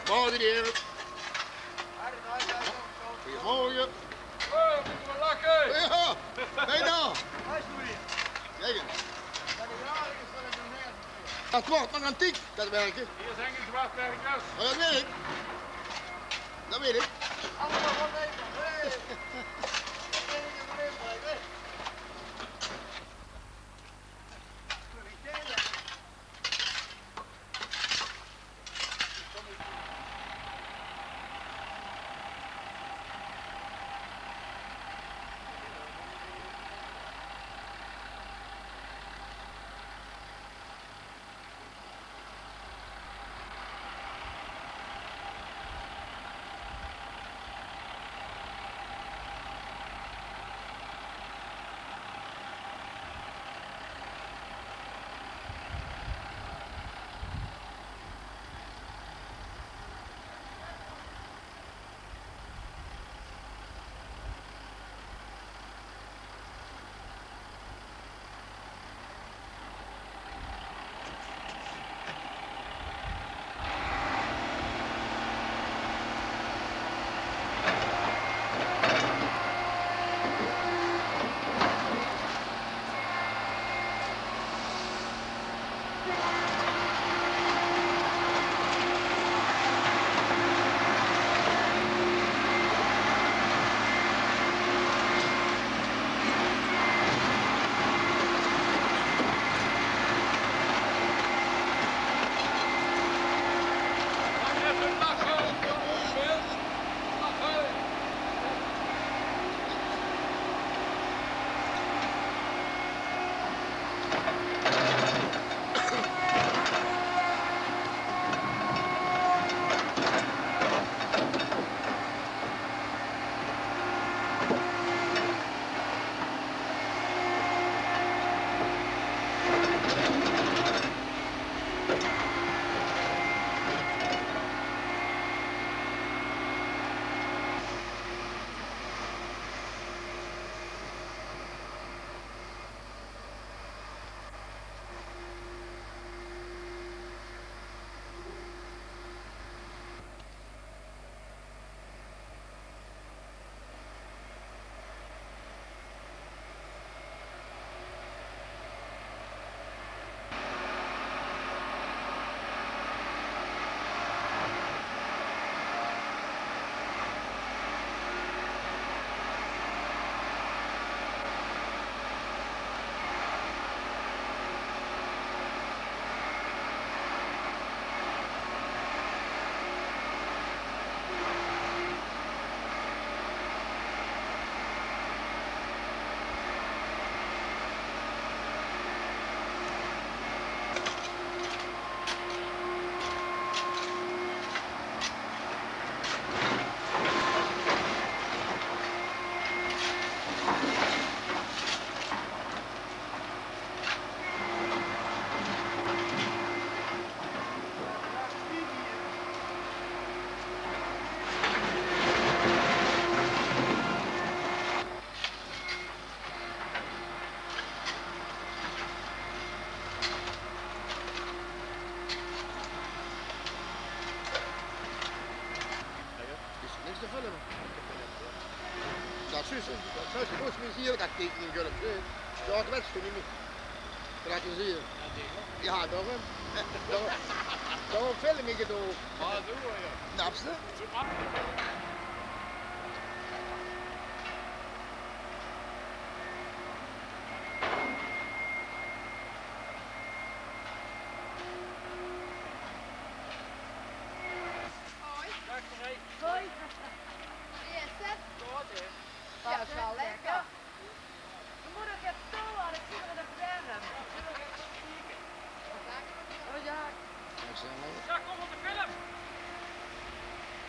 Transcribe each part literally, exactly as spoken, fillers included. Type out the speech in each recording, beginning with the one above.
Goeiemorgen, heren. Goeiemorgen. Oh, moet je wel lachen. Ja, bijna. Kijk eens. Dat wordt nog antiek, dat werken. Hier zijn geen zwartwerkers. Maar dat weet ik. Dat weet ik. Allemaal van leven. Hey. Is niks te filmen. Dat is juist, dat is juist. Volgens mij zie je dat tekening, Gulp, hè. Zo had het toen niet meer. Laat je zien. Ja, daarom. Daarom, daarom film ik het ook. Snaps te? Hoi. Dag, Marie. Hoi. Wie is het? Good, hè? Ja, is wel lekker. We moeten ook even toe, want ik zie er nog werm. Ja, we zullen even spieken. Oh ja. Ja, kom op de film.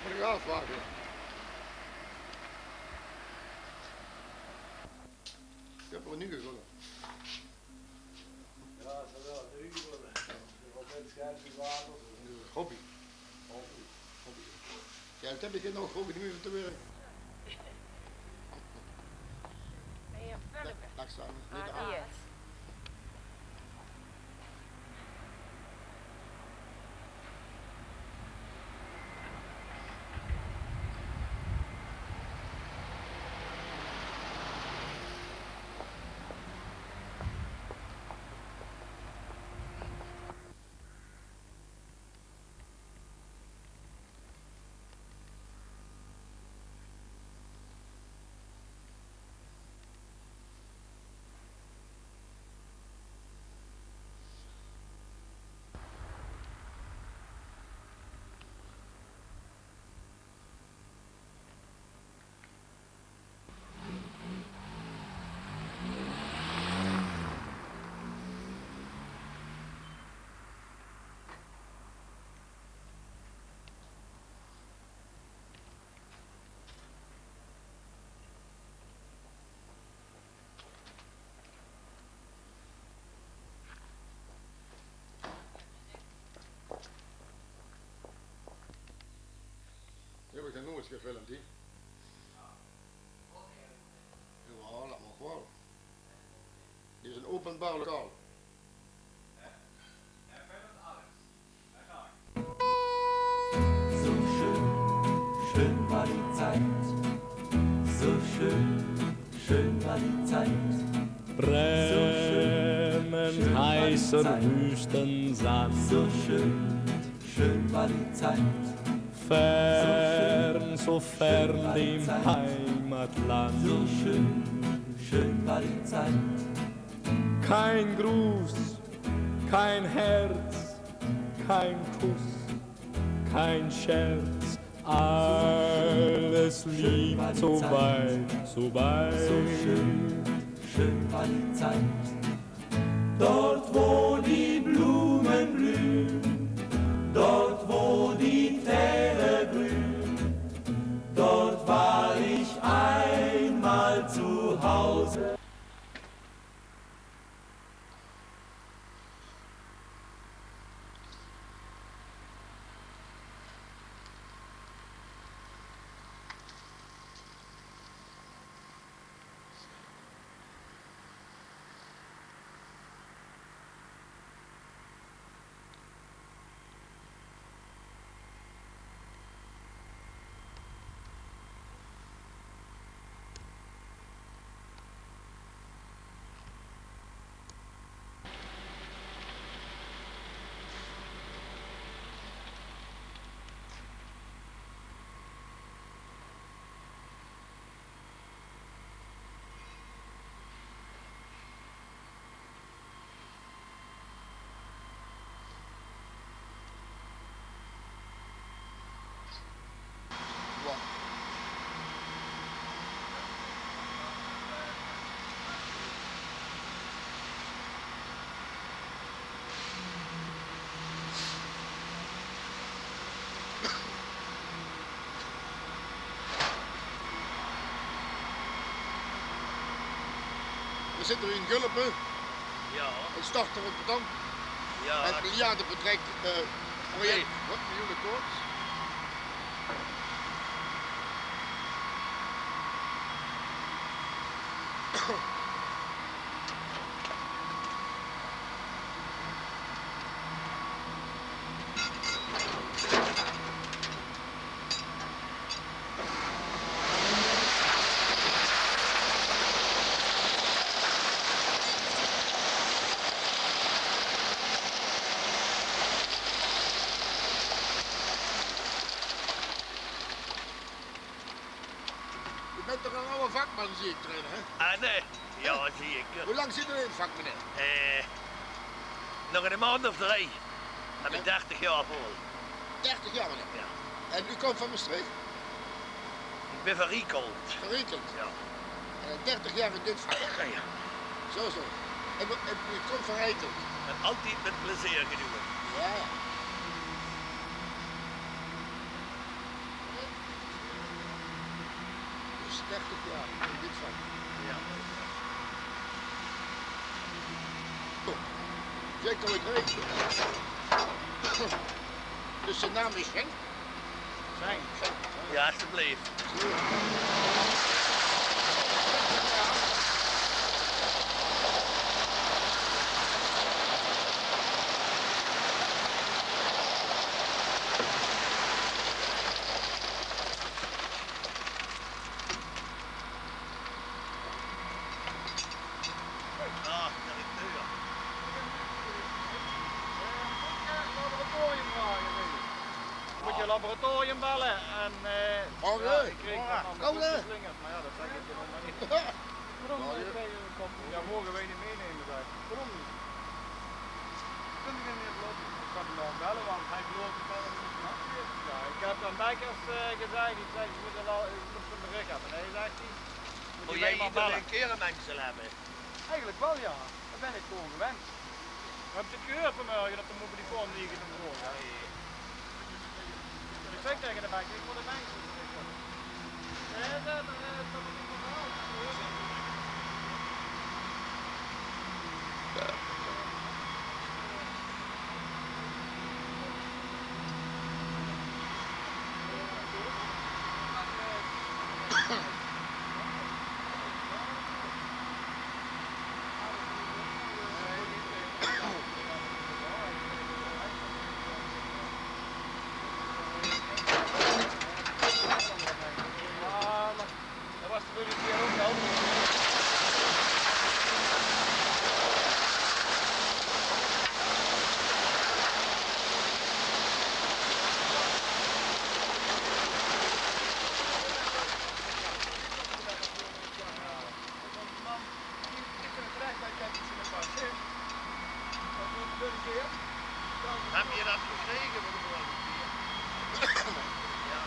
Moet ik afwachten. Ik heb er nu gevonden. Ja, zo wel. Hobby. Hobby. Hobby. Ja, dat heb ik nog hobby niet meer te werken. Nee, een film. Dag, Sam. Niet aan. Yes. Gefilmd, hè? Jawel, dat mag wel. Dit is een openbaar lokaal. So schön, schön war die Zeit. So schön, schön war die Zeit. Brennend heißer Wüstensand. So schön, schön war die Zeit. Fern, so fern dem Heimatland. So schön, schön war die Zeit. Kein Gruß, kein Herz, kein Kuss, kein Scherz. Alles liegt so weit, so weit. So schön, schön war die Zeit. Dort, wo die Blumen blühen, dort, wo die Pferde grün, dort war ich einmal zu Hause. We zitten nu in Gulpen. Ja. Het storten van beton. Ja. Het miljardenbetrek, eh, project. Oké. Wat, miljoenen koorts. U bent toch een oude vakman, zie ik erin, hè? Ah, nee. Ja, zeker. Hoe lang zit u in het vak, meneer? Eh, nog een maand of drie. Dan ben ik dertig jaar vol. Dertig jaar, meneer? Ja. En u komt van Maastricht? Ik ben van Riekelt. Van Riekelt? Ja. Eh, dertig jaar in dit vak? Ja. Zo, zo. En, en u komt van Riekelt? En altijd met plezier gedaan. Ja. Dus dertig jaar in dit vak. Ja. Zeg, kan ik rekenen? Dus de naam is Henk? Henk. Ja, alsjeblieft. Ah, directeur. Laboratorium vragen, zeg ik. Moet je laboratorium bellen en, eh, oh, ja, leuk. Ik kreeg van Anne Koelslingers, maar ja, dat zeg ik gewoon maar niet. Waarom? Ja, mogen wij niet meenemen, zeg ik. Waarom niet? Kunt u niet laten? Ik kan hem wel bellen, want hij gelooft het wel. Ja, ik heb aan Bekkers, eh, gezegd, ik zei, ik moet er wel, ik moet een bericht hebben. Nee, zegt hij, moet je mij maar bellen. Moet jij iedere keer een mengsel hebben? Eigenlijk wel, ja. Dat ben ik gewoon gewend. Heb je het gehoord vanmorgen op de mobielefoon die ik het hoorde? Ik zeg tegen de mengsel, ik moet een mengsel. Höb geer dat gekrege? Ja.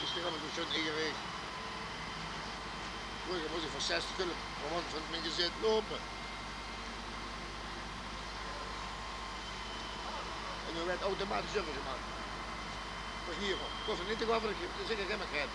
Is toch allemaol zo'n ingewikkeld. Vreuger mós ich van zes twelf, dan mós ich van mien gezit loupe. En noe weurt automatisch ummergemaak. Veur hie, ich hoof neet te gaon veur de, zeker gein mekaar.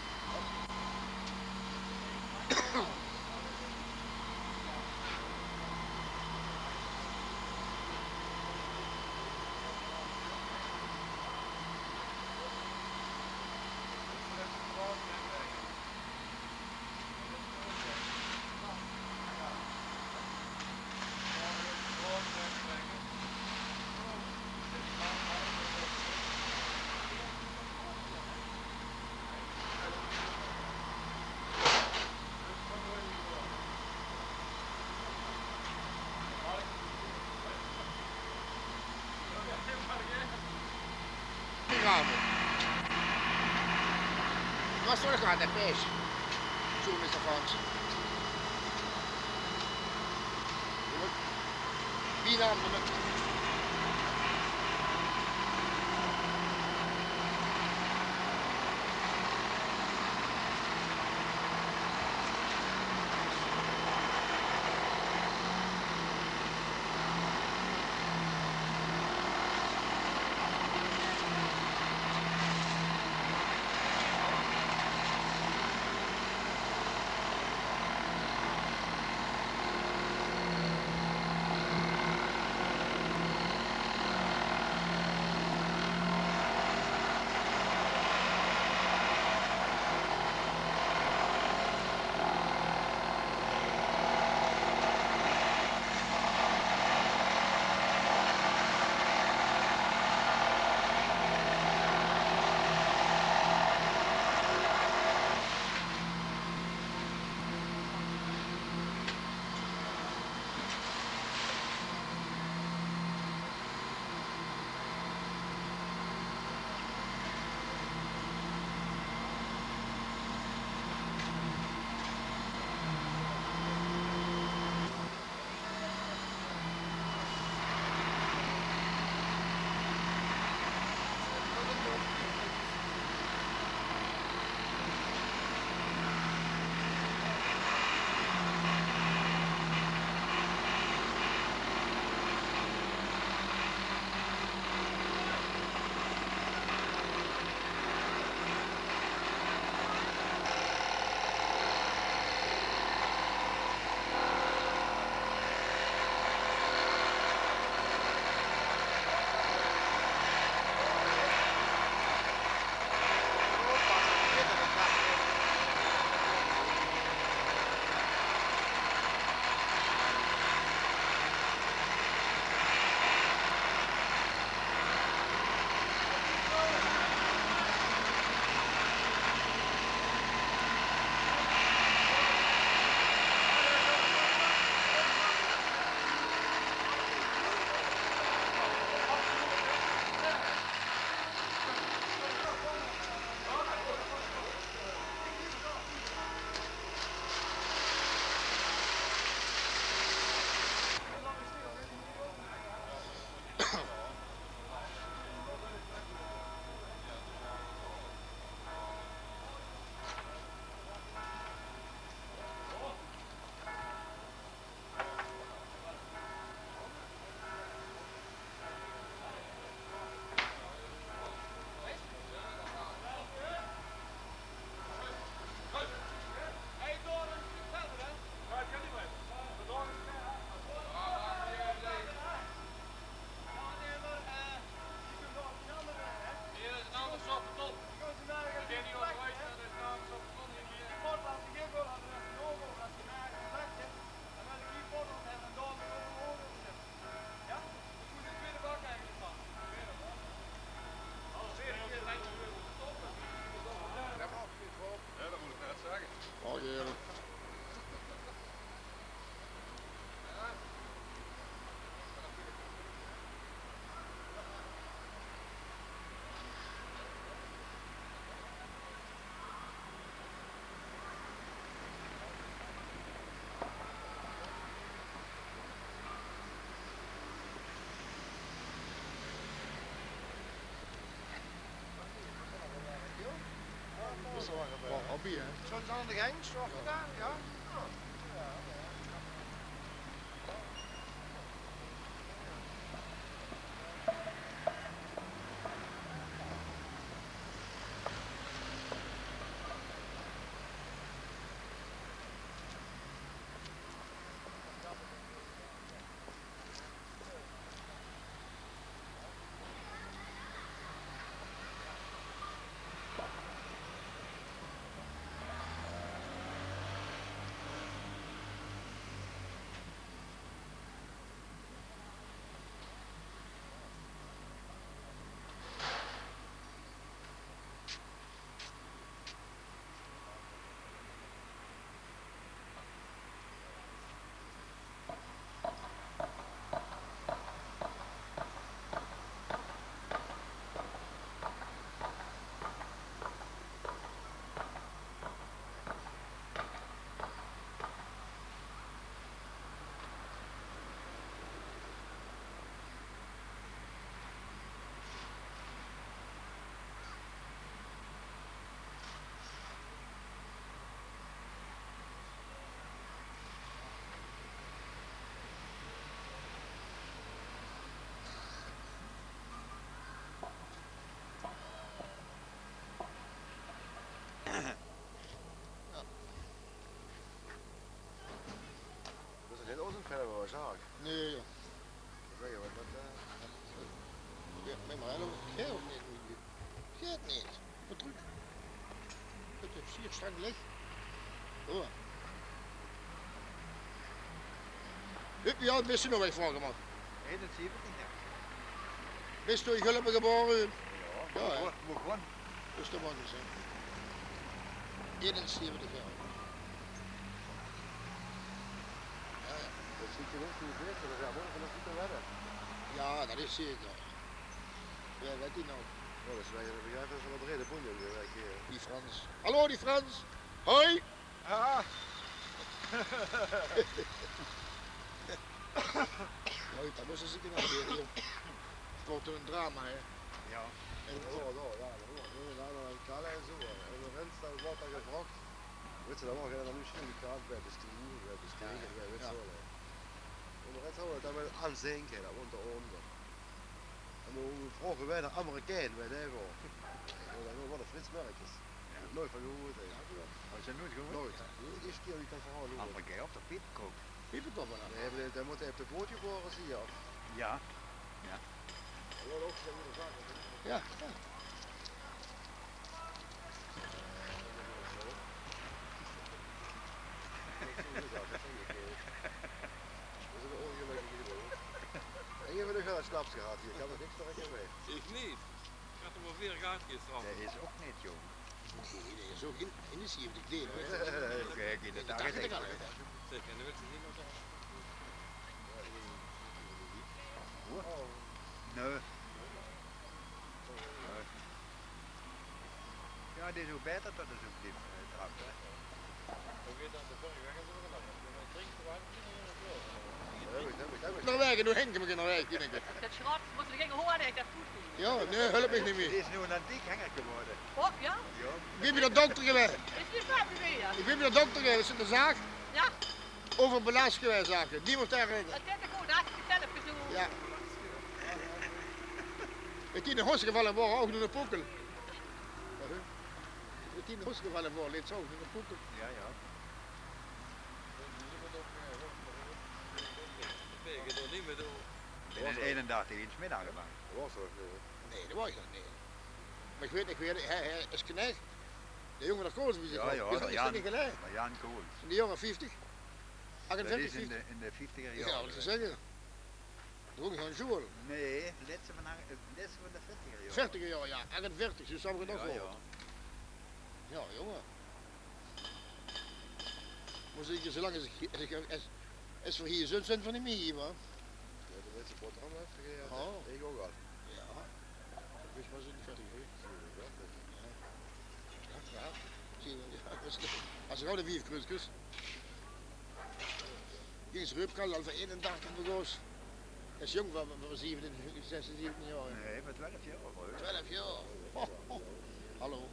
Wat is er aan de pers? Zo is de Frans. Wie naam de Hobby, hè? Zo'n aan de gang, zo gedaan, ja. Zaak. Nae, joh. Weit geer waat det, eh, jao, mer hallo, geit neet, wie? Geit neet. Waat drök. Dit is hie streng lich. Hup, wie aad bis doe noe, vraog ich mer? Einenzeventig, jao. Bis doe in Gulpe gebore? Jao, jao, hè? Begon. Dus det maag ich zègke. Einenzeventig jaor. Jao, jao. Det zuut d'r ouch good oet, mer det geit morge nog good waere. Jao, det is zeker. Wae weit die nog? Oh, det is waal, det is waal 'ne breie bónj, die Frans. Hallo, die Frans! Hoi! Ah. Hoi, det waas ins ein kier ein drama, hè? Jao. En dao, dao, jao, dao, dao, dao, in Kalle en zo, hè. En de rens, dao waert d'r gevraog. Wèts se, dao waor gein analyse in de kaart bie de stoel, bie de steger, bie, wèts se waal, hè. En de rens hawwe det waal aan zinke, det woont dao ónger. En dan vraoge veer de Amerikaan, weit ich waal. Jao, det waor de Frits Merkes. Jao. Noeit van gehuurd, hè. Had ich noeit gehuurd? Noeit. De ierste kier det ich det verhaol huurde. Amerikaan of de Piepkop? Piepkop, hè? Nae, dae, dae mót op de boot gebore zeen, of? Jao. Jao. Jao, jao. En geer höb nog waal ein slapske gehad hie, kan ich niks trök mieë. Ich neet. Ich had 'm al veer gehad gister. Dae is ouch neet jónk. Nae, dae is ouch in, in de zeventig, dae, hè. Kiek, in de tachtig al, hè. Zèk, en dan wèt ze neet nog zo. Nae. Jao, dit is ouch baeter det 't zo blief, eh, trappe, hè. Nao waeg, noe hink ich mich nao waeg, dink ich. Det sjrot, mós se d'r taenge hoore, det voelt neet. Jao, nae, help mich neet mieë. Dit is noe ein antiek hengerke gewore. Oh, jao? Jao. Ich bön bie de dokter gewaes. Is die vaak weer? Ich bön bie de dokter gewaes, is 'n zaak. Jao. Euver belast gewaes zake. Neet mieë te regele. Det is good, det is zelf gedoon. Jao. Mit die in de hos gevalle waor ouch nog 'ne poekel. Mit die in de hos gevalle waor, leet ze ouch nog 'ne poekel. Jao, jao. Binnen eine daag de ins mit aangepakt. Nae, det waor ich nog neet. Mer ich weit, ich weit, hae, hae is knech. De jóng van de Kools, wie ze... Jao, jao, is det neet gelae? Marjan Kools. En die jóng van vieftig? Achtenveertig, vieftig? Det is in de, in de vieftiger jaore. Jao, waat ze zègke. De jóng van Joel. Nae, lètste van, eh, lètste van de veertiger jaore. Veertiger jaore, jao. Achtenveertig, zo zag ich 't nog waal. Jao, jónge. Mós ich, zoe lang es ich, es ich, es, es v'r hie zeen, zeen v'r neet mieë hie, wa? Jao, de minse boterham höbbe gegete. Oh. Ich ouch al. Jao. Ich wis mer zoe neet waat ich weit. Jao. Jao, jao. Zie, jao, es, es ich ouch de vief kruuskes. Kiek ins, Ruud Kal al veur einentachtig begós. Is jónk veur, veur zeventien, zestien, zeventien jaor, hè? Nae, veur twelf jaor, huur. Twelf jaor. Ho, ho. Hallo.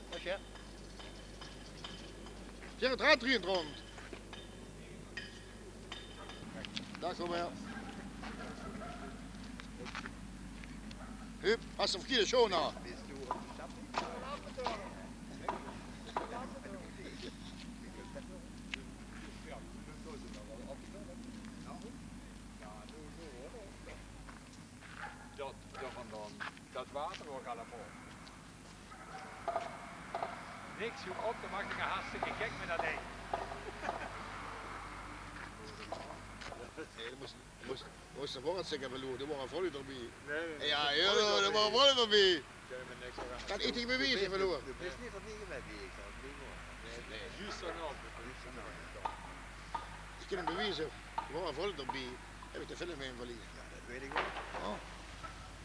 Waat, jao? Jao, 't rad drieënt rónd. Daag, kóm mer. Hup, has se verkierde sjoon aan? Det, det van dan, det water ouch allemaol. Niks, joh, op, dan maak ich hartstikke gek mit det ding. Nae, det mós, mós, mós de waorheid zègke, veer loere, d'r waor ein volle d'rbie. Nae, nae, nae. Jao, jao, d'r waor ein volle d'rbie. Kan ich dich bewieze, veer loere? Is neet d'rbie gewaes, wie ich det neet hoor. Nae, nae, juust dan ouch. Juust dan ouch. Ich kan 'm bewieze, d'r waor ein volle d'rbie. Höb ich de film van hie. Jao, det weit ich ouch. Oh.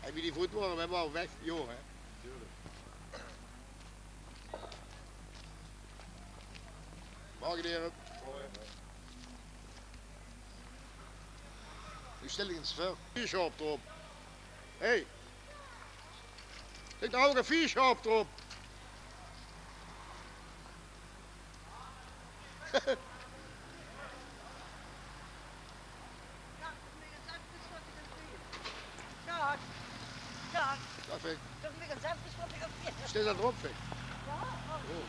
En wie die voet waore, veer waore weg, jao, hè. Tuurlik. Morge, here. Noe stel ich ins veur. Viesjaop d'rop. Hey. Ich hou ein viesjaop d'rop. Daag. Daag. Daag, Fik. Steit det d'rop, Fik? Jao. Oh.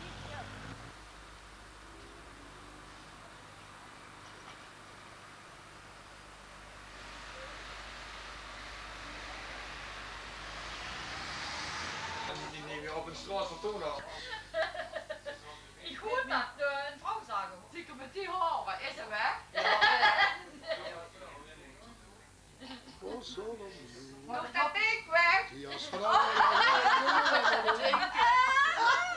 Straat van Tona. Ich hoor det, eh, ein vrouw zag: "Zeker mit die haore, is ze weg?" Nog det dink weg.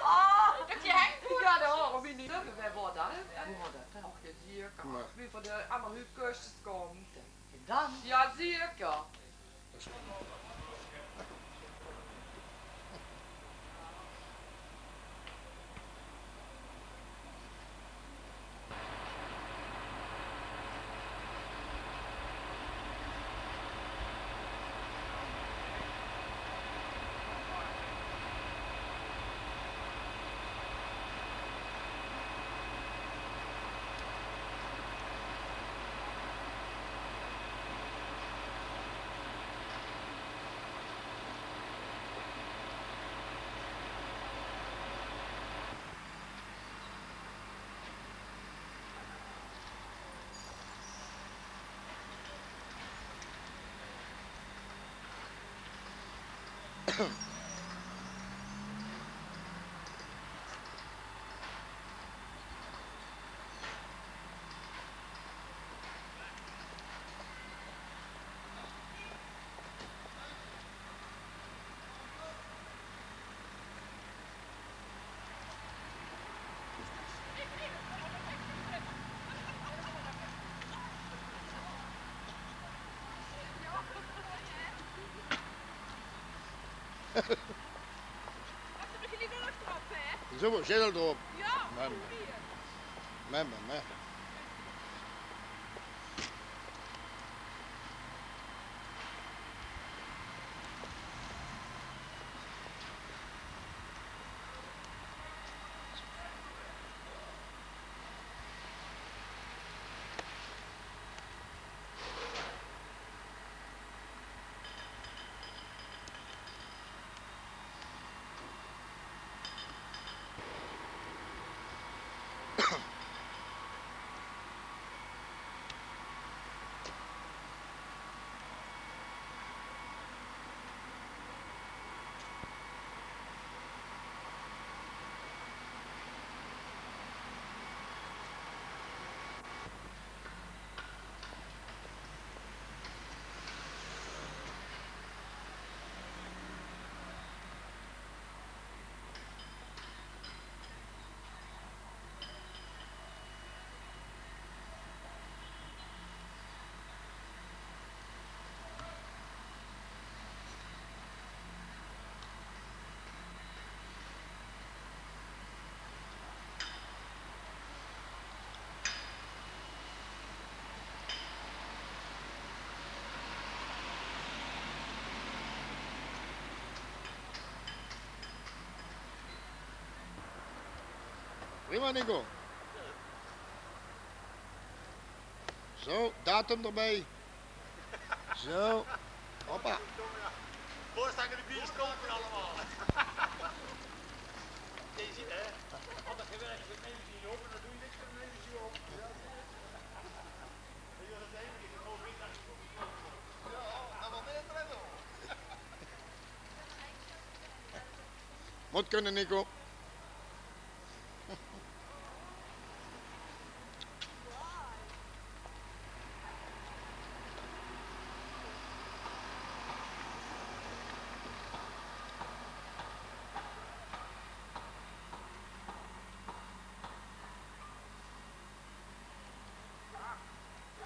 Oh, det die hengt good. Ja, de haore, wie neet. Wae waor det? Wae waor det? Och, ja, zeker. Wie veur de anger Huub Kusters kump. En dan? Ja, zeker. Zo, zit al d'rop. Ja, meh, meh, meh. Prima, Nico. Zo, datum d'rbie. Zo, hoppa. Voorstander de bioscopen allemaal. Deze, hè? Had er gewerkt met mensen die hopen, dan doe je niks met mensen die hopen. Mót kónne, Nico.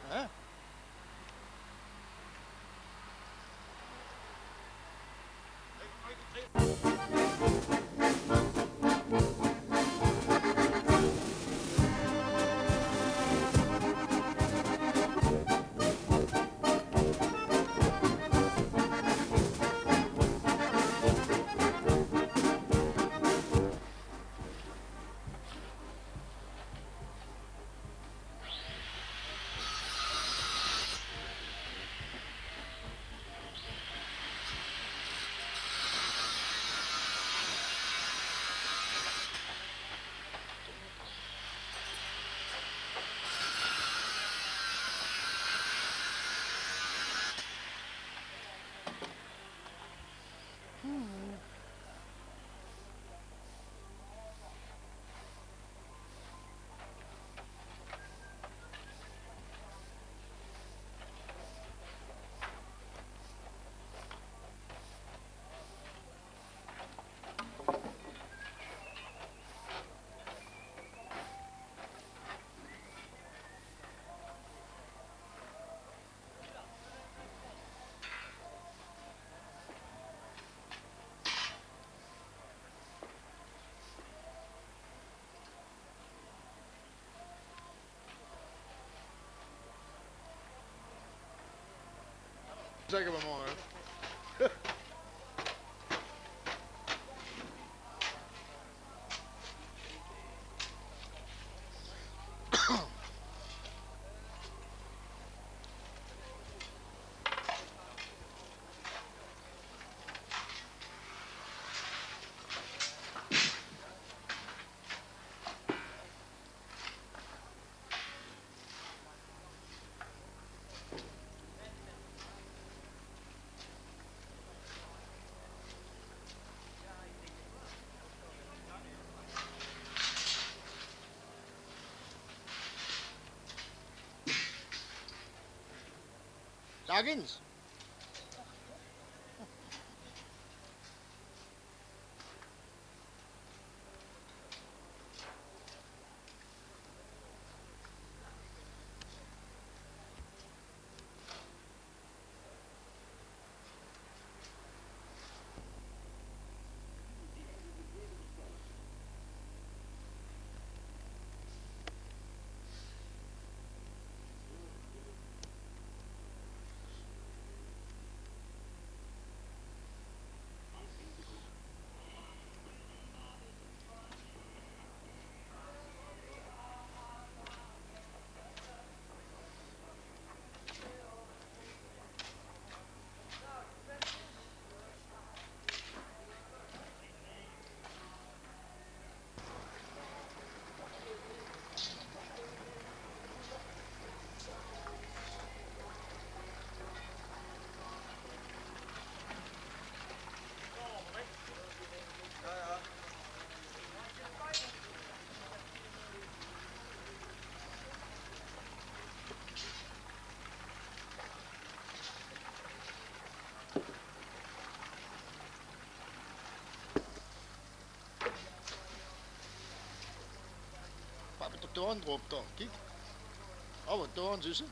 Hè? Zègke v'r mer, hè. Zag ins. Pak de toorn d'rop dan, kiek. Oh, wat toorn, zuus se?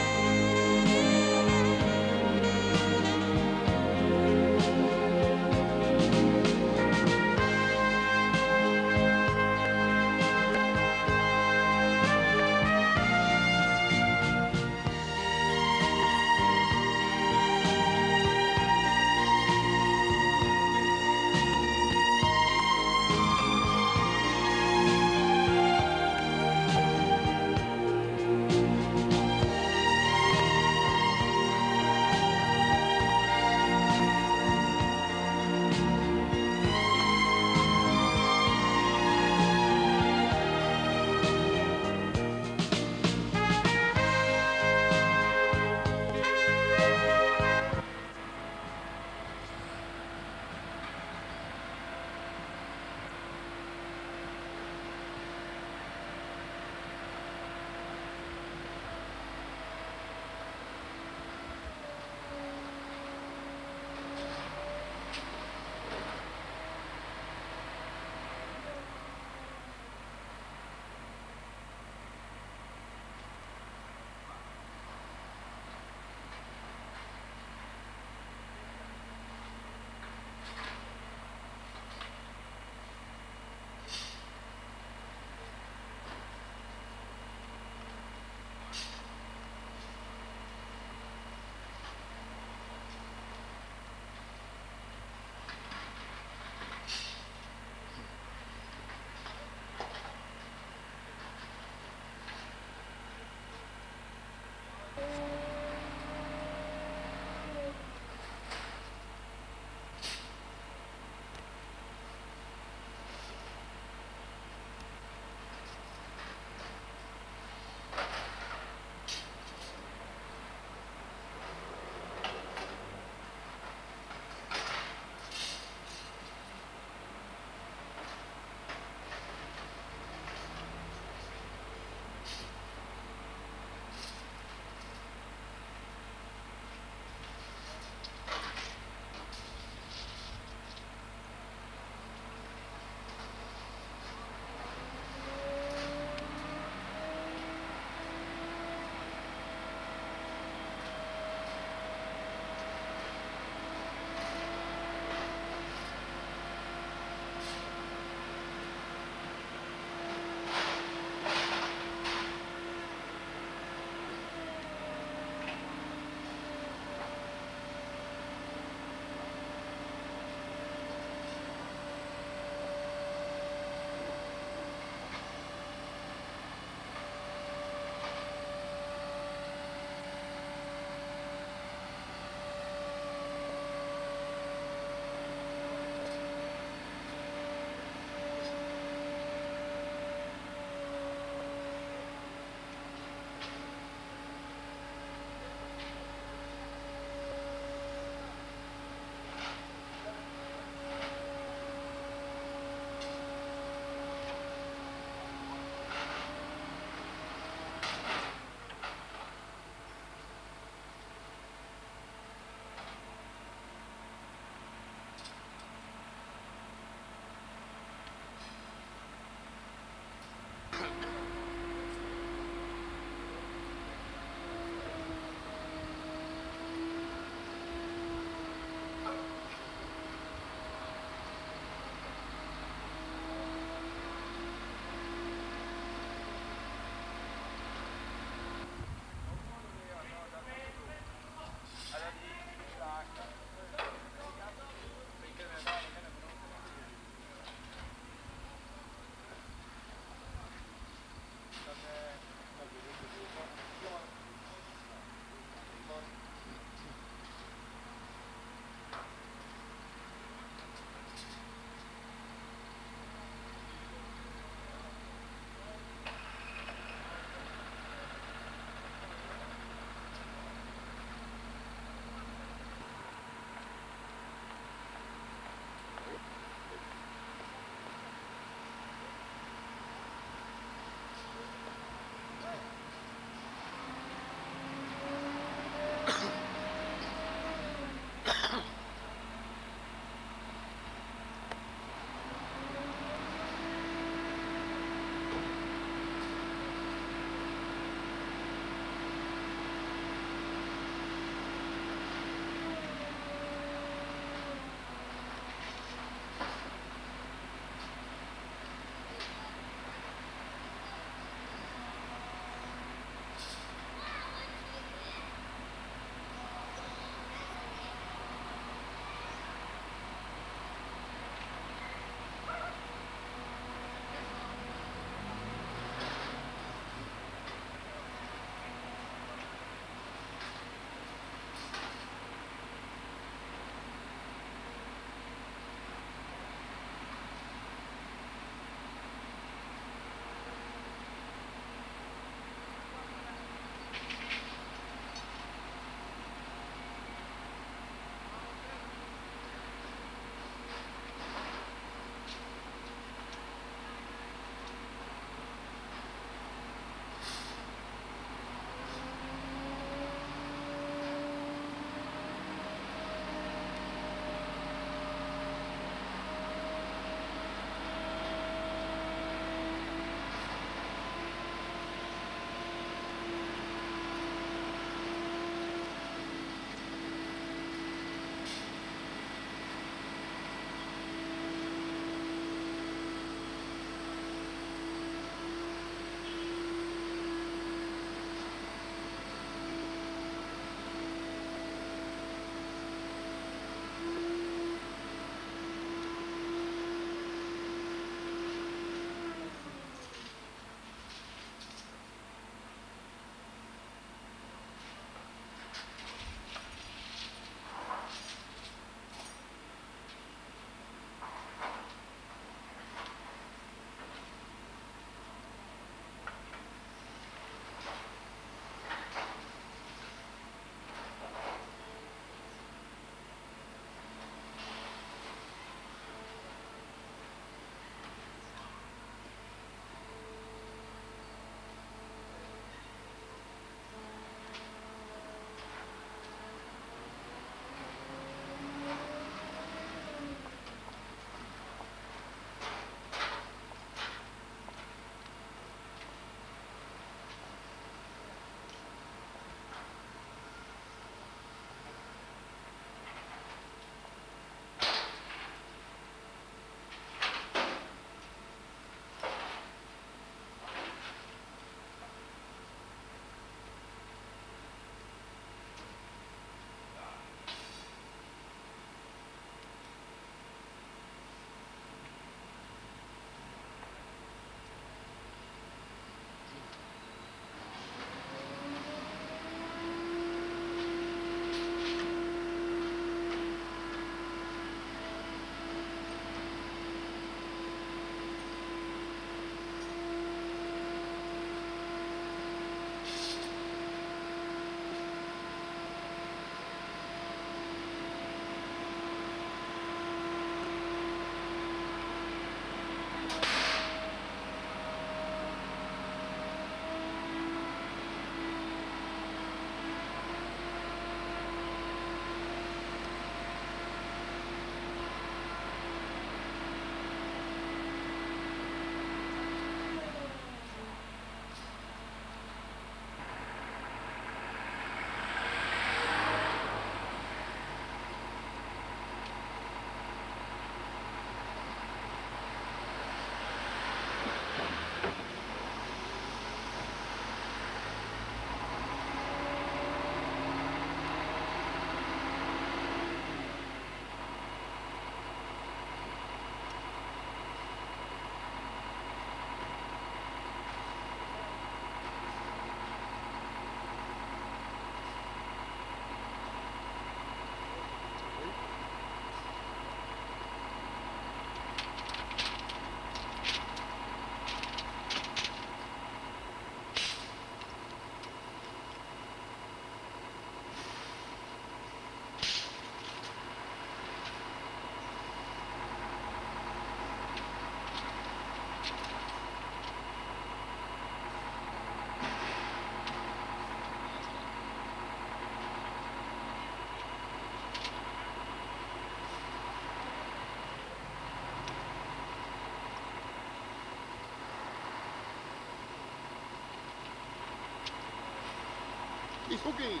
Cookie.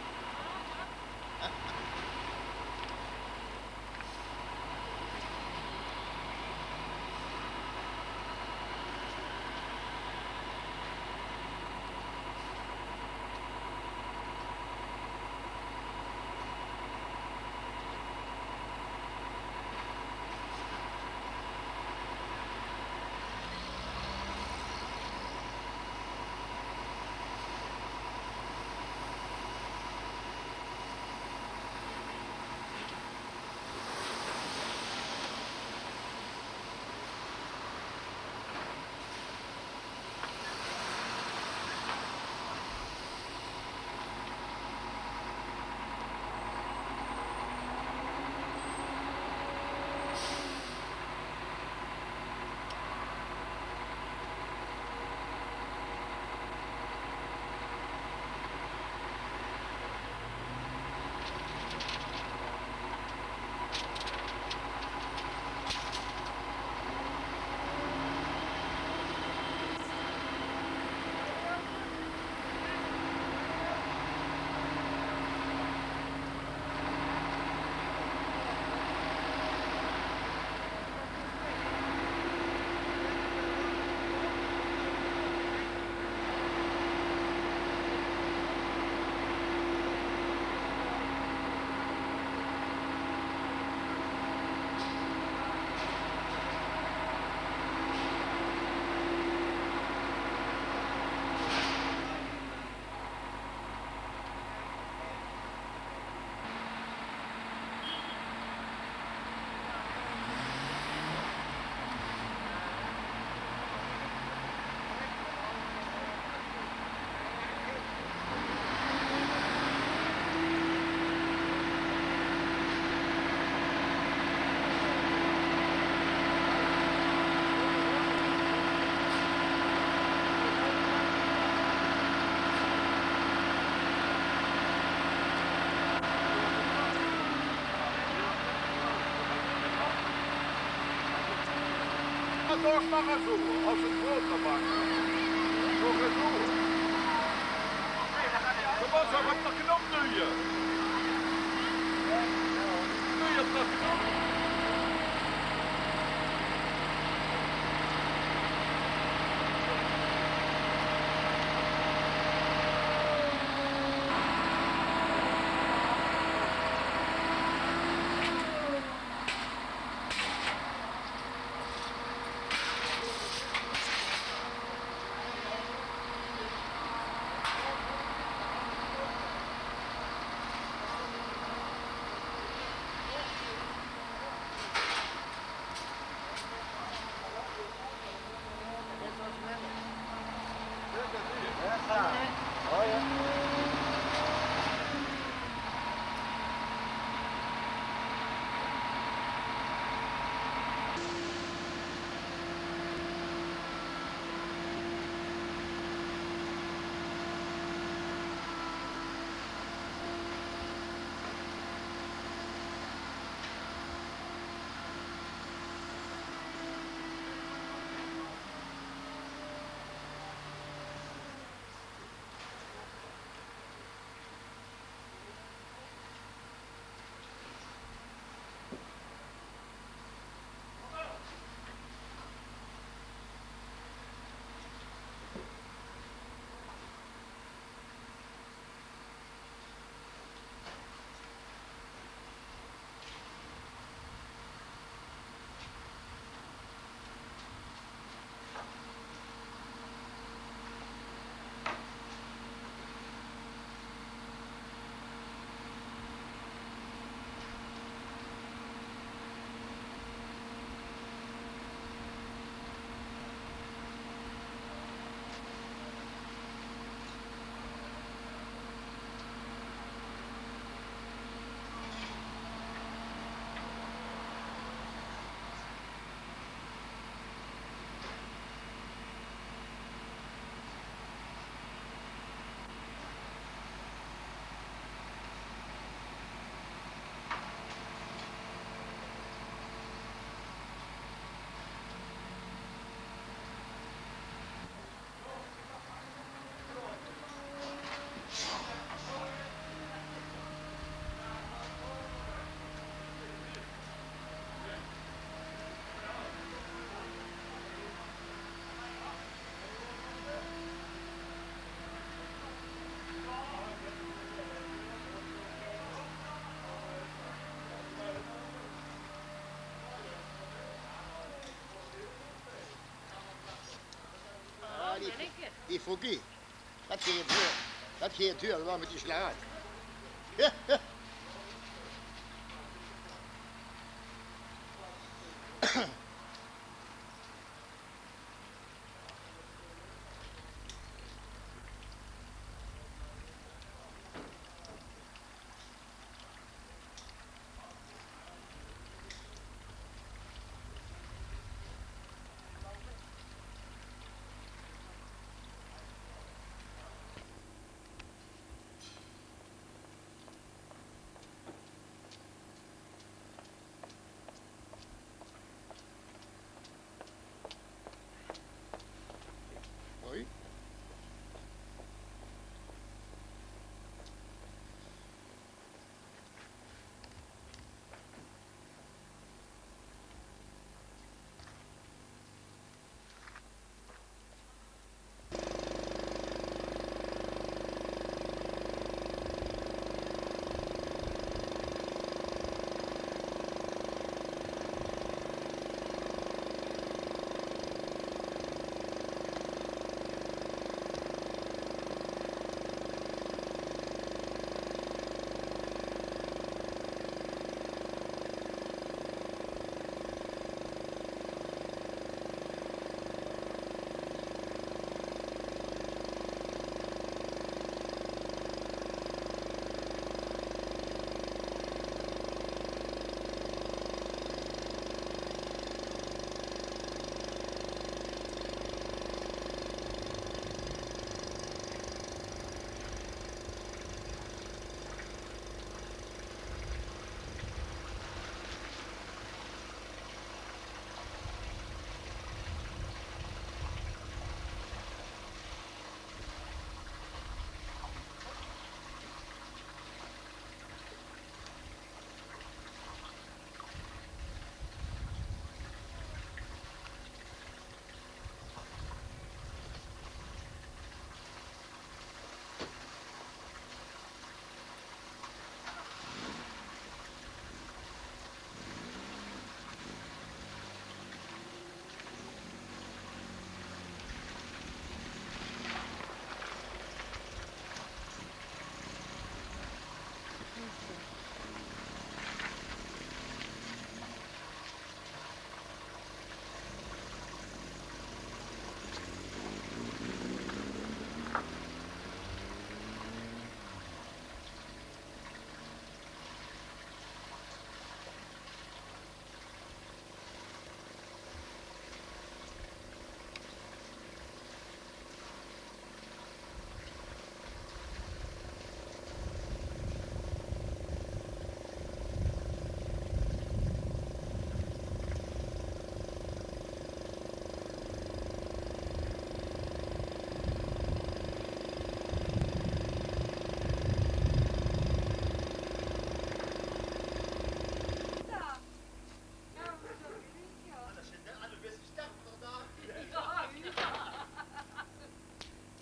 Doch, mach es zo, es 't groter maak. Doch, es zo. Du mós ouch op de knop duje. Duje op de knop. Foki, dat geit deur. Dat geit deur, dat waor mit die slaag. Hoi.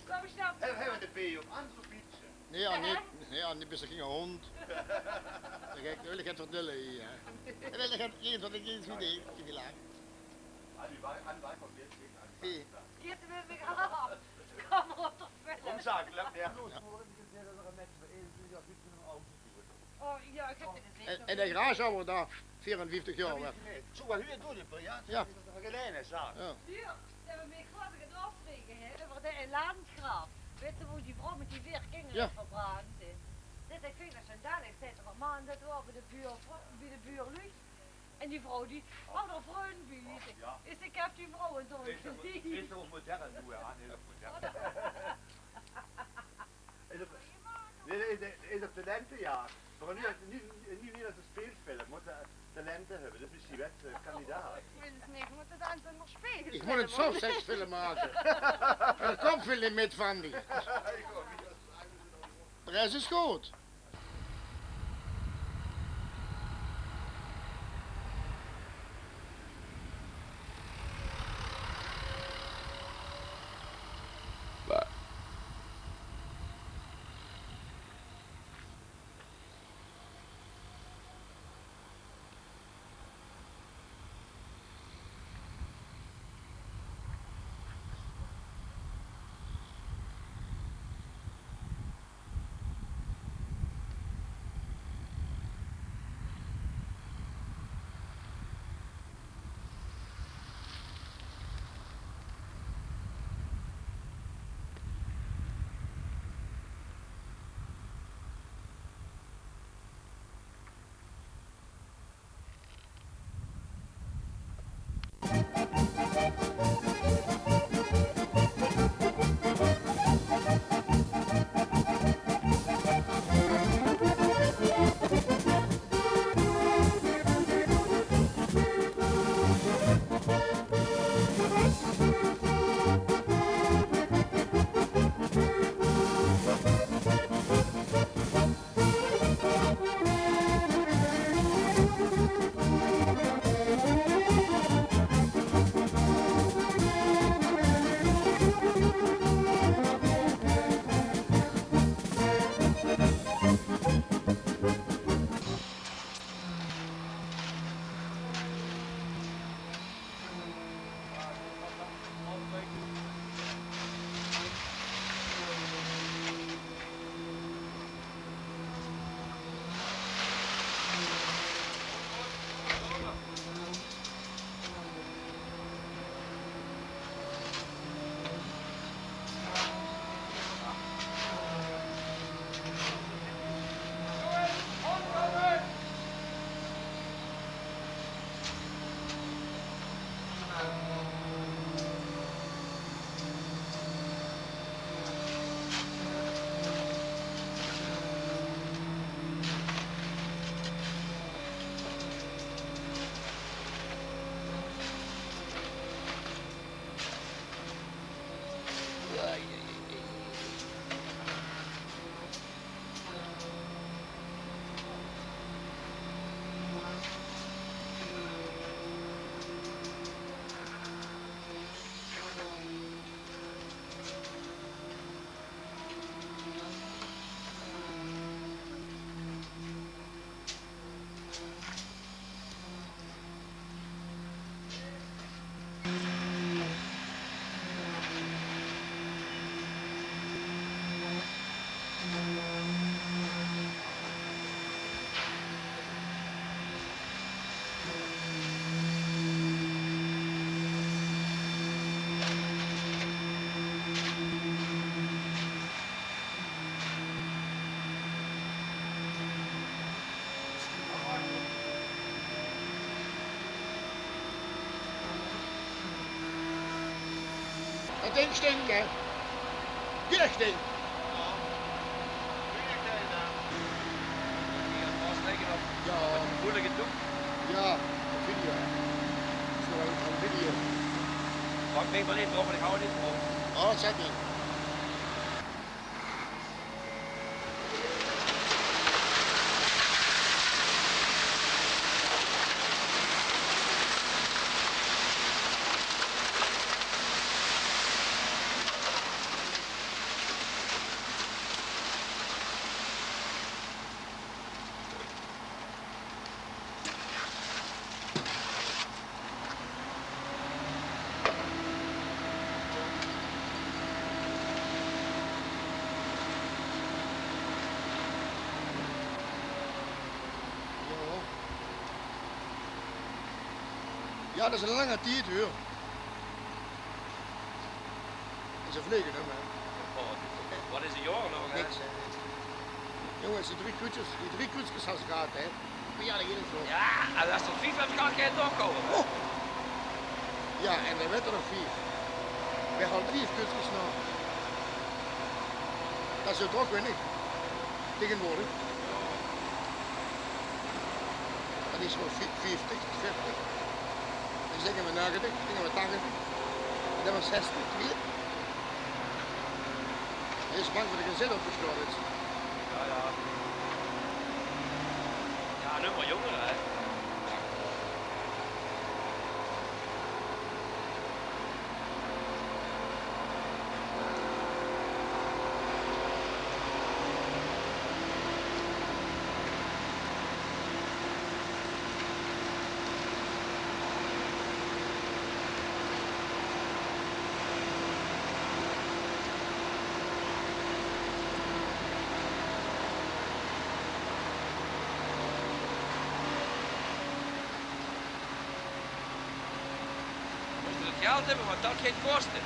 Kom, snap. Hei, hei, de P op aan zo'n fietsje. Nae, Annie, nae, Annie, bis se gein hóndj. Dan gaon ich, wil ich 't vertèlle hie, hè. En dan gaon ich 't, wat ich hie zoe deeg, die laag. Annie, waar, Annie, waar, probeer het even aan. Hey. Hier te mit mich af. Kom op, toch, Philip. Omzaak, lep neer. Ja. Oh, ja, ich höb 't gezeen. En, en de garage höbbe v'r dao veerenvieftig jaor, hè. Zoe, wat huur doe je per jaar? Ja. Van Geleine, zaak. Ja. Huur, ze höbbe mich gewoon get opgerege, hè, euver de Landgraaf. Wèts se, wo die vrouw mit die veer kinger is verbrand, hè? Zèt ich, ich vinj det zo'n daling, zèt d'r, man, det waor bie de buur, bie de buurluuj. En die vrouw, die haw d'r vrun bie. Och, ja. Is, ich höb die vrouw in zo'n... Is toch modern, doe, hè, Anne, is toch modern. Is op, nae, nae, is, is op talentejaag. Veur 'n nuuj, nuuj, nuuj Nederlandse speelfilm mót ze talente höbbe. Dus mesjien wèt ze kandidaat. Ich weit 't neet, mót 't dan zo'n speelfilm... Ich mót 'n softseksfilm make. Dao kump Philip mit van die. De res is good. Dat dink stinkt, hè? Dit dink. Ja. Moeilijke doek. Ja, video. Is nog wel een video. Pak mich maar even op, want ik hou er niet van. Oh, dat zet niet. Ja, dat is een lange tijd, huur. Is een vlieger, hè, man. Oh, wat is een jongen nog, hè? Niks. Jongens, die drie kuutjes, die drie kuutjes has gehad, hè. Maar ja, dat ging zo. Ja, en als er vief hebt gehad, kan je toch komen, hè? Oh. Ja, en we weten nog vief. We hadden drie kuutjes nog. Dat is toch weinig. Tegenwoordig. Dat is nog vi-, vieftig, veertig. Dan zeggen we negentig, dan zeggen we tachtig. Dan hebben we zestig, weer. Hij is bang voor de gezin op de straat is. Ja, ja. Ja, nu maar jongeren, hè. Moest het geld hebben, want dat ging kosten.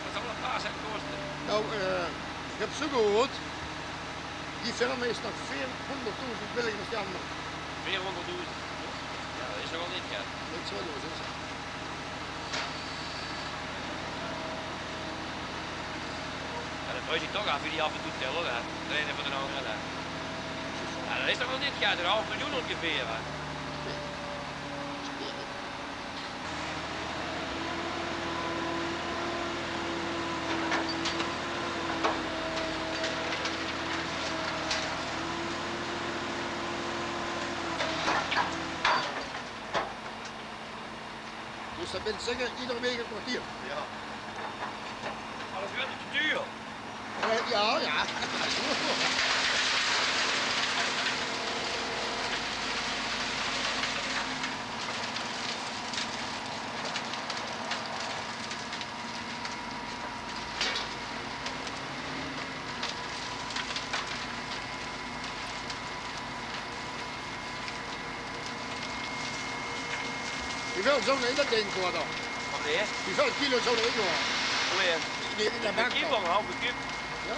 Dat zal een paar cent kosten. Nou, eh, ik heb zo gehoord, die film is nog veerhonderdduizend billiger dan die andere. Veerhonderdduizend? Ja, dat is nogal niet gek. Niks wat los is. Mós se toch aeve die aaf en toe tèlle, hè. De ein veur de anger, hè. Jao, dat is toch waal dit jaor, de haaf miljoen óngeveer, hè. Dus dat bint zeker eder waek e kerteer. Jao. Alles weurt te duur. Eh, jao, jao. Wieväöl zouw d'r in dat dink waere? Wat weer? Wieväöl kilo zouw d'r in waere? Allee, in de, in de bak dan? Halve kub. Jao?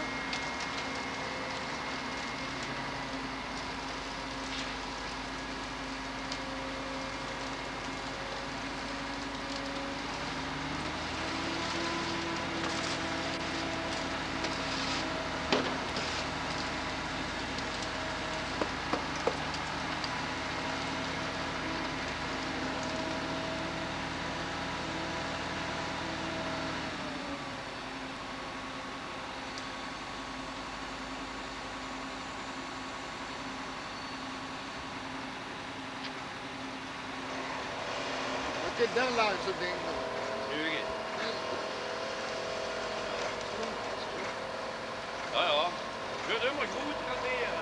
Wat zit dao langs, zo'n ding? Leugen. Jao, jao. Weurt ummer good, kan weer.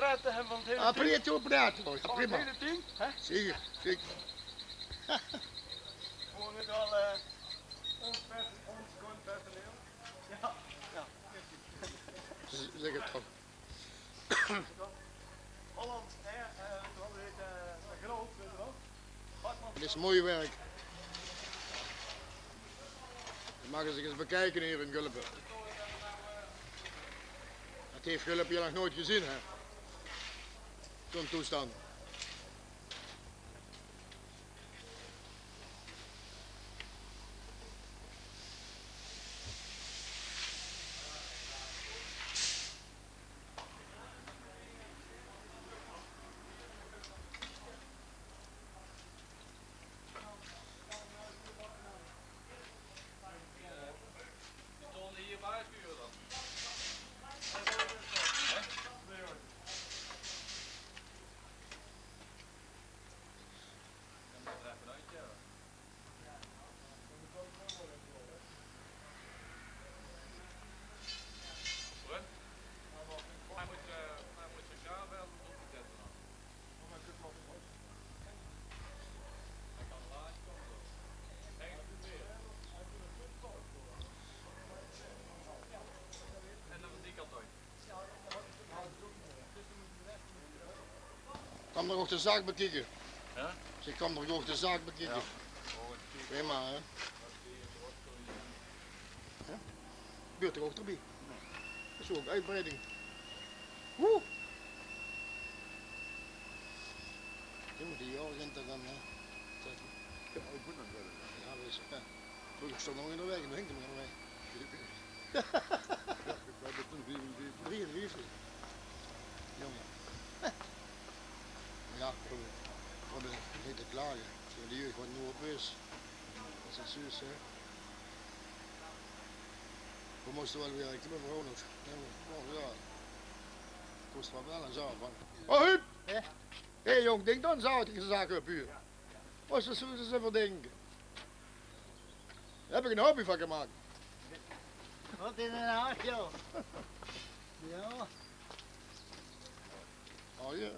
Te hebben van het hele Ah, team. Prima, toe, prima, toe. Ja, Van het prima. hele team, hè? Zeker, zeker. Gewoon het al, eh, ons pers-, ons gewoon personeel. Ja, ja. Z-, zeg het toch. Holland, hè, eh, wat heet, eh, groot, weet je wel. Het is mooi werk. Dat mogen ze zich eens bekijken hier in Gulpen. Dat heeft Gulpen hier nog nooit gezien, hè? Zo'n toestand. Die stonden hier bij het vuur dan. Dan moet er even een uitje hebben. Hoor. Hij moet, eh, hij moet zijn graaf wel opzetten dan. Hij kan laat komen. Hij is weer. En dan die kant uit. Kom er ook de zaak bekijken. Hè? Ze kan er ook de zaak bekijken. Ja. Prima, hè? Hè? Buurt er ook erbij. Dat is ook uitbreiding. Woe! Die moet die jaren in te gaan, hè. Ja, ik moet nog wel. Ja, dat is, ja. Look, ik stond nog in de weg, ik ben nog in de weg. Ja, ik ben er toen drieënvijftig. Jongen. Ja, we hebben niet te klagen. Zo, die jeugd wat nu op is. Dat is het zuus, hè. We moesten wel weer, ik heb een vrouw nog. Ja, maar, oh, ja. Kost wat wel en zo van. Oh, hup! Hé, hey, jong, denk dan, zou ik gezegd heb, huur. Wat is er zo te verdenken? Daar heb ik een hobby van gemaakt. Wat in Den Haag, joh. Ja. Oh ja.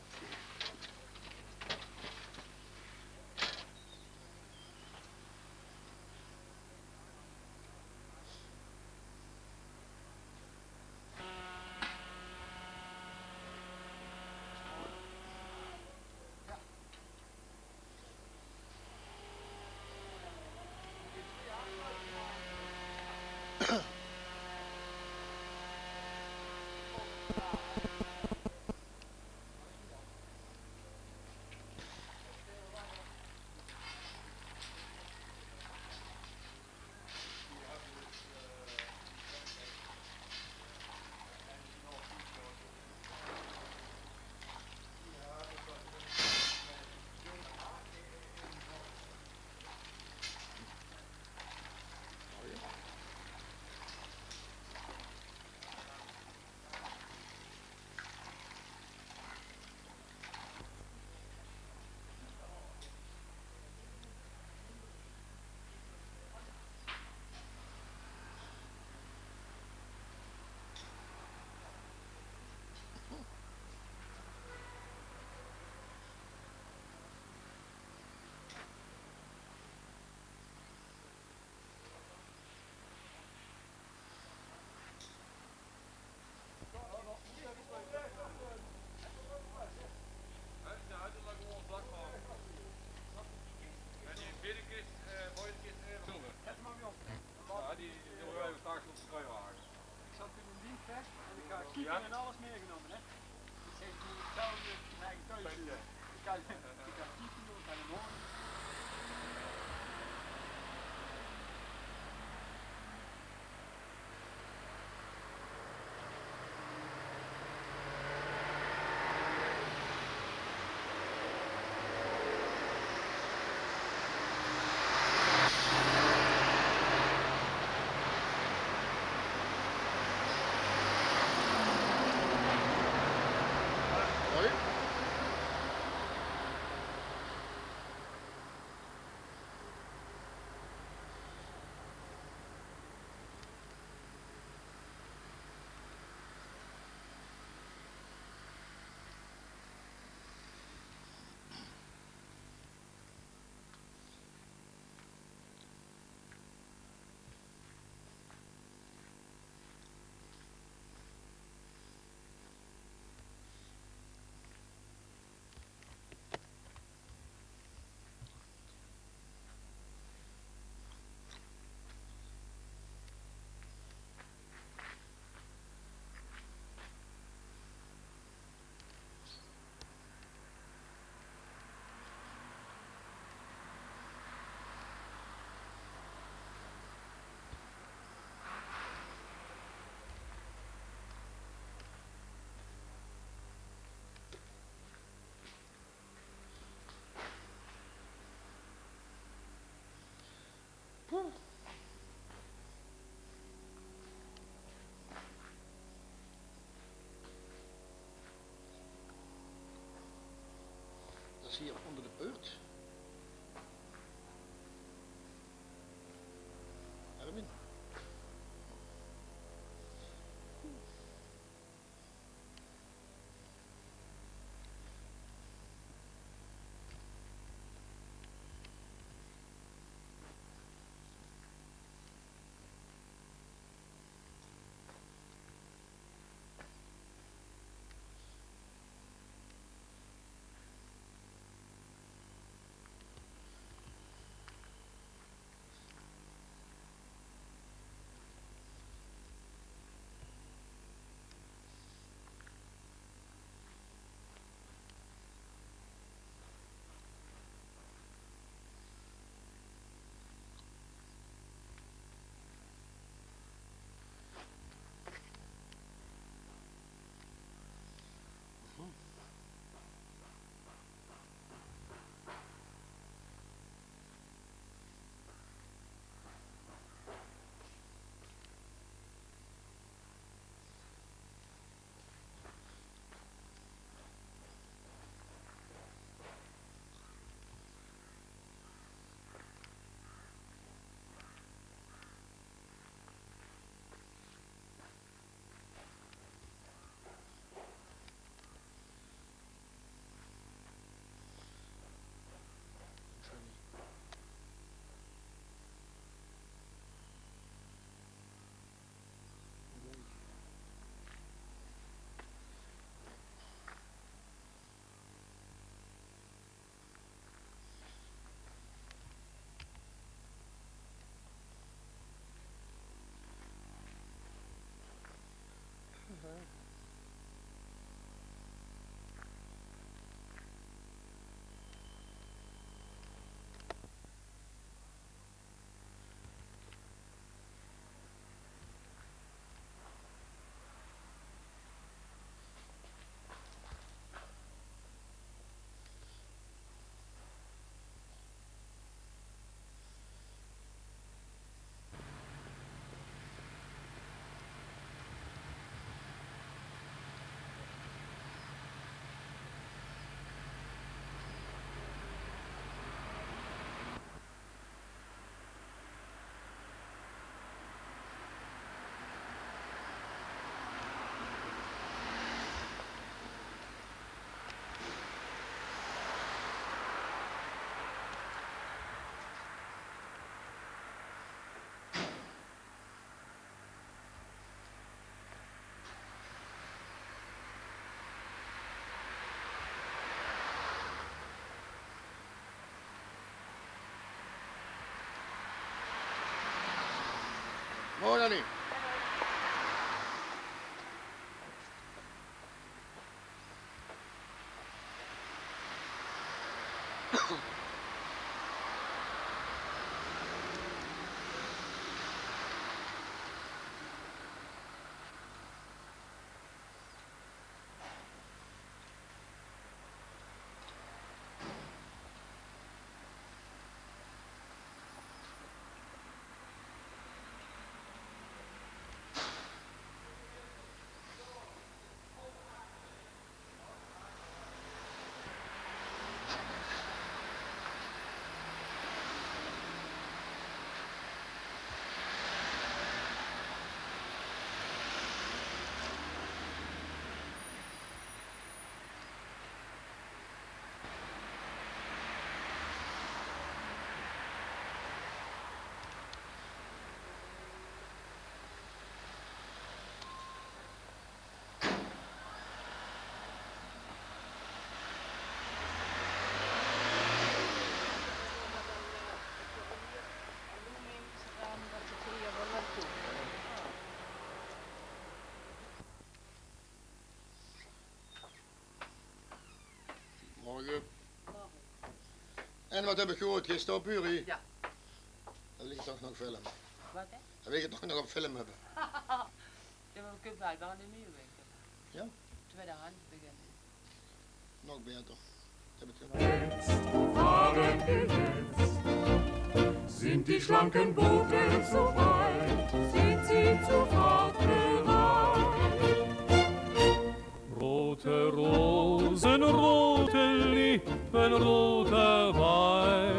Ik zat toen in die vest en ik had keeper en alles meegenomen, hè. Ik zei, ik zou het eigen thuis doen. Ik had, ik had keeper, ik had een hoorn. Hoi. Hoor dan niet. Morgen. En wat heb ik gehoord gisteren op Uri? Ja. Dat wil ik toch nog filmen. Wat, hè? Dat wil ik toch nog op film hebben. Ja, maar we kunnen wel, wel een nieuwe weken. Ja? Tweedehands beginnen. Nog beter. Heb het gemaakt. Sind die schlanken Boote so weit, sind sie zu fahrbereit? Rote Rosen, rote Lippen, roter Wein.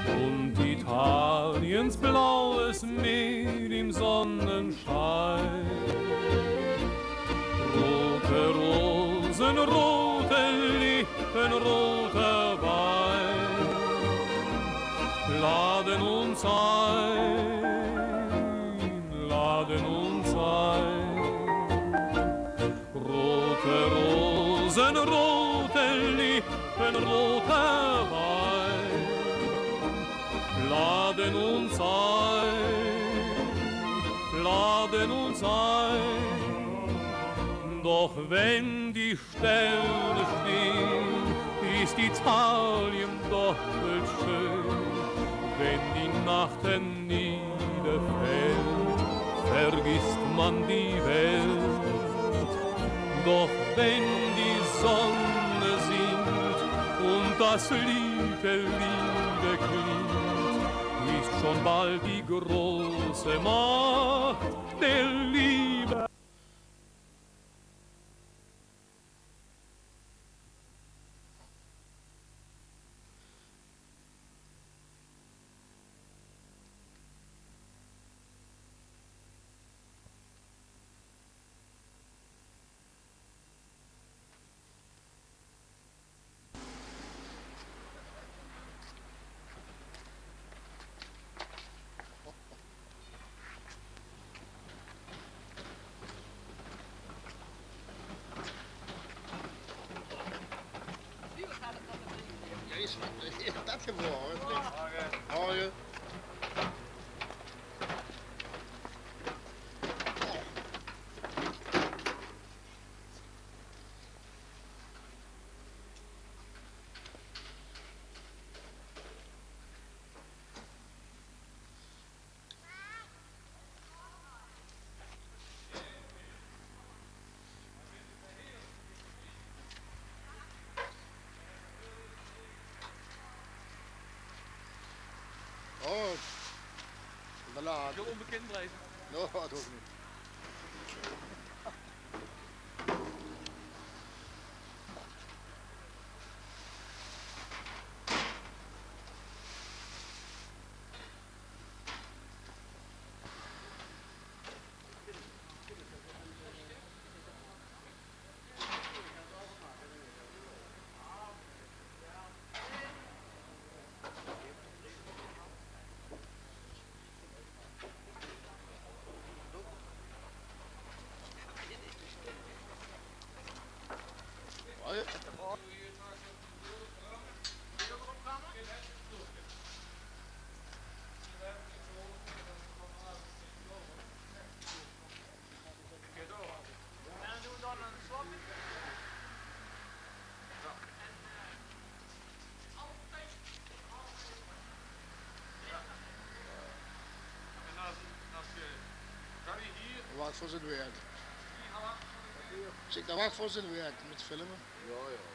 Und Italiens blaues Meer im Sonnenschein. Rote Rosen, rote Lippen, roter Wein. Laden uns ein, laden uns ein. Rote Rosen, rote Lippen, roter Wein laden uns ein, laden uns ein. Doch wenn die Sterne stehen, ist Italien doppelt schön. Wenn die Nacht herniederfällt, vergisst man die Welt. Doch wenn die Sonne sinkt und das Lied der Liebe klingt, ist schon bald die große Macht der Liebe. Ja, is dat geboren? Morgen. Oh, de laat. Ik wil onbekend blijven. No, dat hoeft niet. Veur zien werk. Zit dao wacht veur zien werk mit filme. Jao, jao.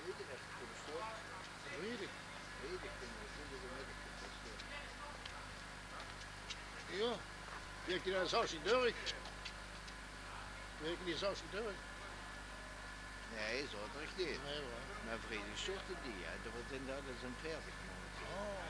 Weet ik echt, ik kom sjoon. Weet ik. Weet ik, ik kom sjoon. Jao. Werkt die dan zelfs niet door? Werkt die zelfs niet door? Nee, zaoterdig neet. Nee, hoor. Mer vriedig zochte die, hè. Dat was inderdaad zo'n veertig man. Oh.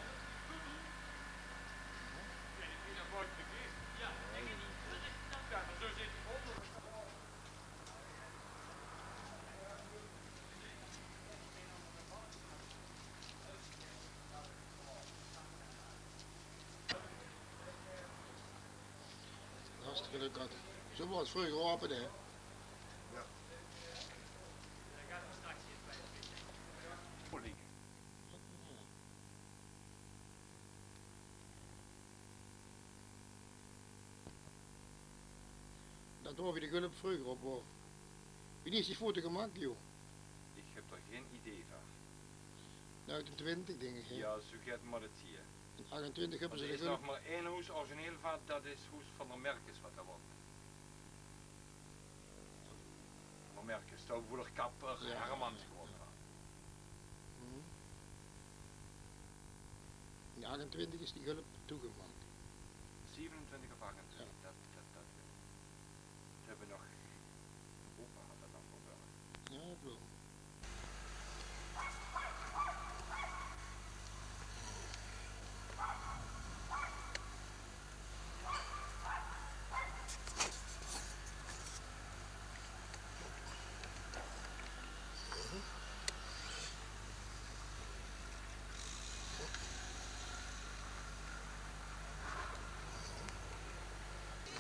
Hartstikke leuk, Kat. Zo was het vroeger open, hè? Ja. Dat waor wie de Gulp vreuger op waor. Wienie is die foto gemaak, joh? Ich höb d'r gein idee van. Noe, in twintig, dink ich, hè? Ja, zoe geit mer 't zieë. In achtentwintig höbbe ze de Gulp. D'r is nog mer ein hoes origineel van, dat is hoes van der Merkes wat dao woont. Van der Merkes, dao woe d'r kapper Hermans gewoond haet. Mhm. In achtentwintig is die Gulp toegemaak. Zevenentwintig of achtentwintig, ja, dat, dat, dat weet ich. Ze höbbe nog, opa haet dat nog vervölle. Ja, dat klop.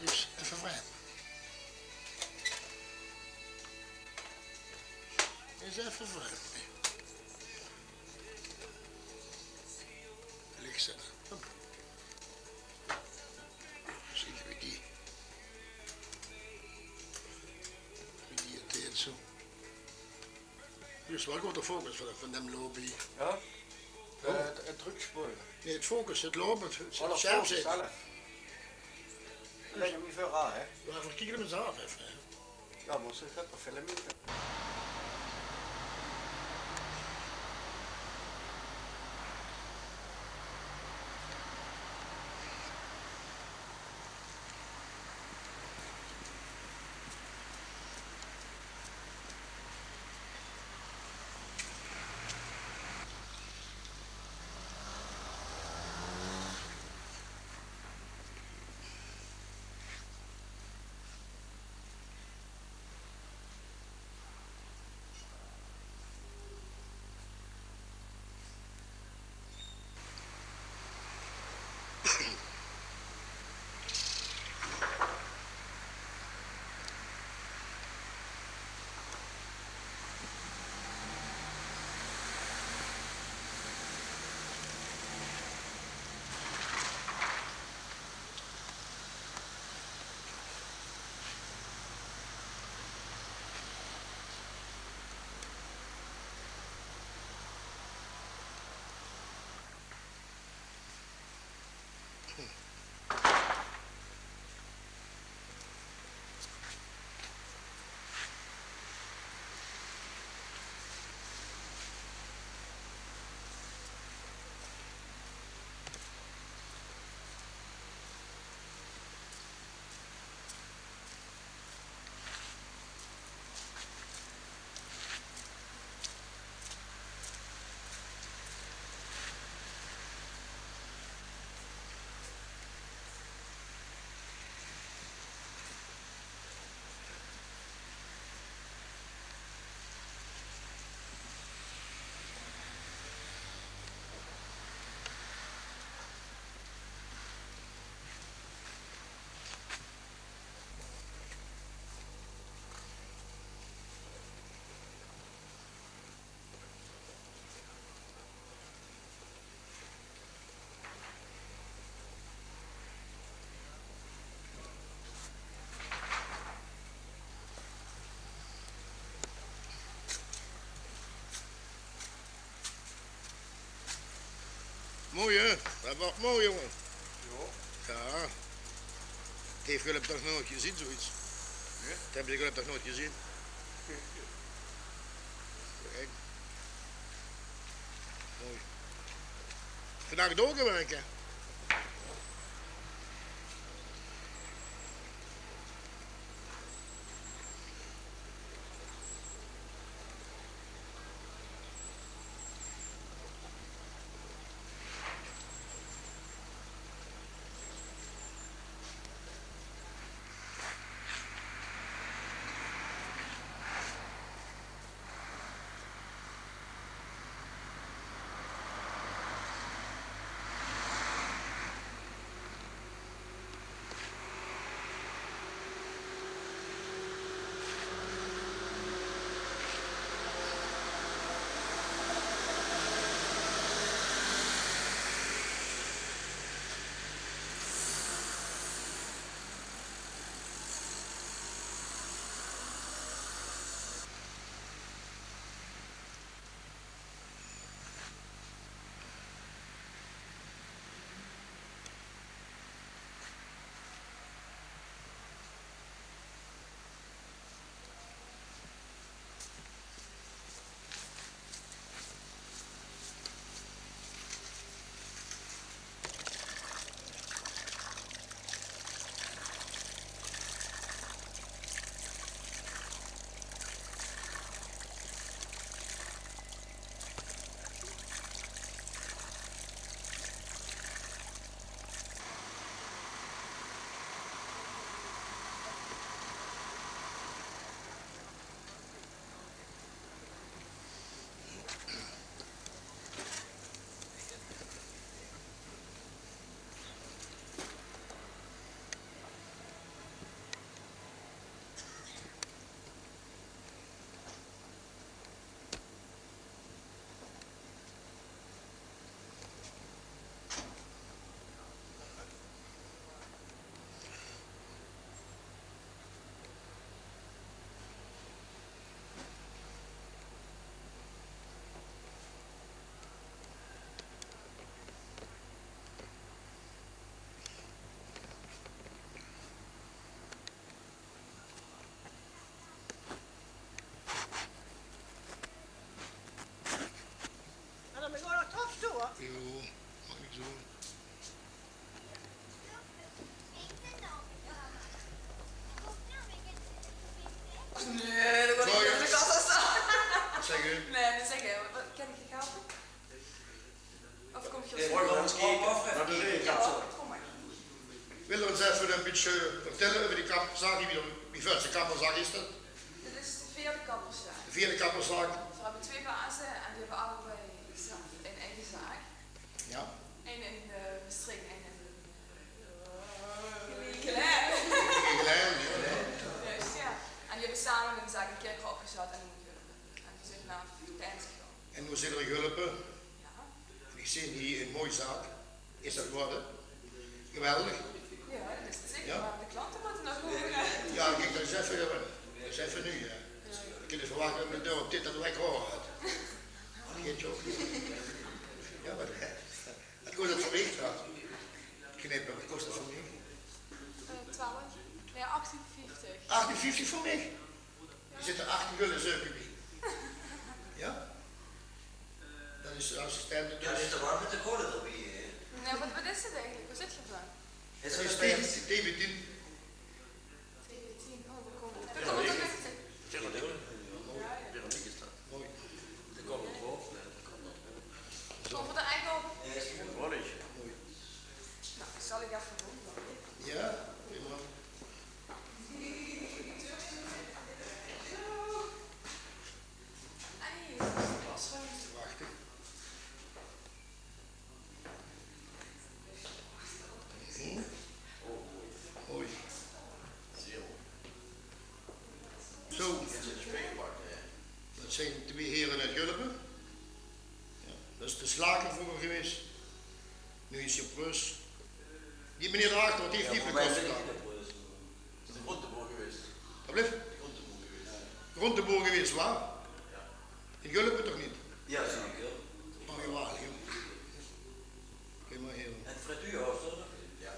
Dus effe vrij. Is effe vrij. Lichtzètte. Hop. Zeen wie die. Wie die 't deet zo. Dus waal good de focus van, van dem lope. Ja? Oh. Eh, 't, 't drukspoor. Nee, 't focus, 't lope, 't, 't sjerp zètte. Zelf. Leg 'm neet veur aan, hè? Ja, veer kieke 'm ins aaf effe, hè. Ja, mer ze geit d'r film in. Mooi, hè? Dat wuuert mooi, jonge. Jao. Jao. Haet Gulp toch noeats gezeen, zoeiets? Hè? Det höbbe ze in Gulp toch noeats gezeen? Kiek. Mooi. Vandaag doorgewirk, hè? En dan gaon ich nog toch door. Jao, maak niks oet. Nae, det waas neet in de kassa staon. Wat zègk geer? Nae, det zègk ich. Wat, kan ich dich helpe? Of kómp geer... Nae, veer gaon ins kieke. Jao, kóm mer. Wille v'r ins effe ein bietje vertèlle euver die kapperszaak, wie, wie väölte kapperszaak is det? Dit is de veerde kapperszaak. De veerde kapperszaak. Veer höbbe twee baze en die höbbe allebei zelf ein eige zaak. Jao. Ein in, eh, Mestreech, ein in Gelaen. Gelaen, jao. Juist, jao. En die höbbe same ein zaak in Kirchroa opgezat en die mótte geholpe. En die zeen vanaaf dinsdig al. En noe zeen v'r geholpe. Jao. En ich zeen hie ein mooi zaak. Is det waor, hè? Geweldig. Jao, det is 't zeker. Jao. Mer de klante mótte nog kómme, hè. Jao, kiek, det is effe, det is effe nuuj, hè. Jao. Ich kin dus verwachte det de deur op dit, det 't lèkker haor haet. Jao, mer det kós det veur mich, jao. Knippe, wat kós det veur mich? Eh, twelf. Nae, achttien vieftig. Achttien vieftig veur mich? D'r zitte achttien gulde zeukes bie. Jao? Det is de assistente dus. Jao, zit d'r waal mit de code d'rbie, hè? Nae, wat, wat is 't eigelik? Wo zit geer van? Det is T V tien. T V tien, oh, det kump, det kump ouch nog. Veronique is det. Mooi. Kómme v'r d'r eigelik op? Mooi. Noe, zal ich effe doon dan? Jao, prima. Ei, det is de wasruimte. Wachte. Mhm. Mooi. Zo. Det zeen de twee here oet Gulpe. Jao, det is de slager vreuger gewaes. Noe is 'r Prus. Die meneer dao achter, wat haet die veur kos gedaon? Is de groenteboer gewaes. Wat blief? De groenteboer gewaes. Groenteboer gewaes, waor? Jao. In Gulpe toch neet? Jao, zeker. Oh, jawaal, jao. Kiek mer hie. En frituurhoes, toch? Jao.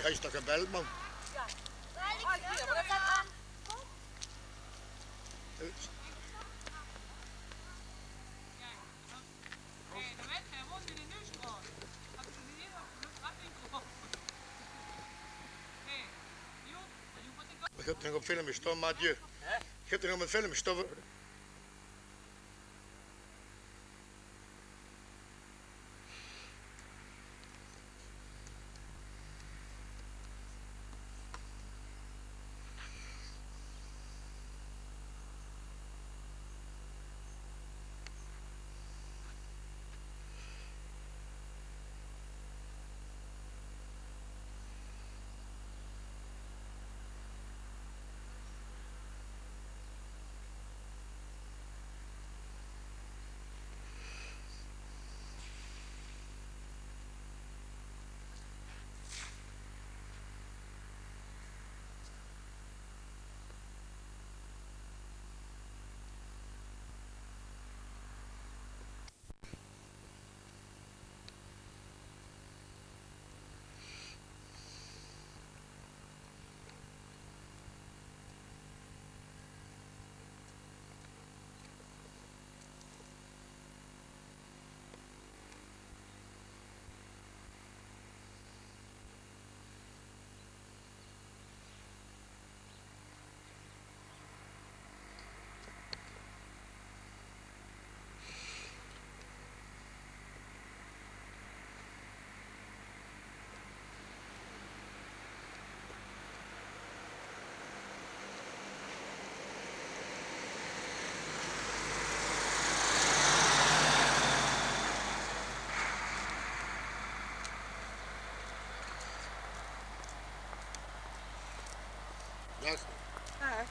Hae is toch geweldig, man. Ich höb nog op film staon, Mathieu. Ich höb nog op film staon. Daag. Daag.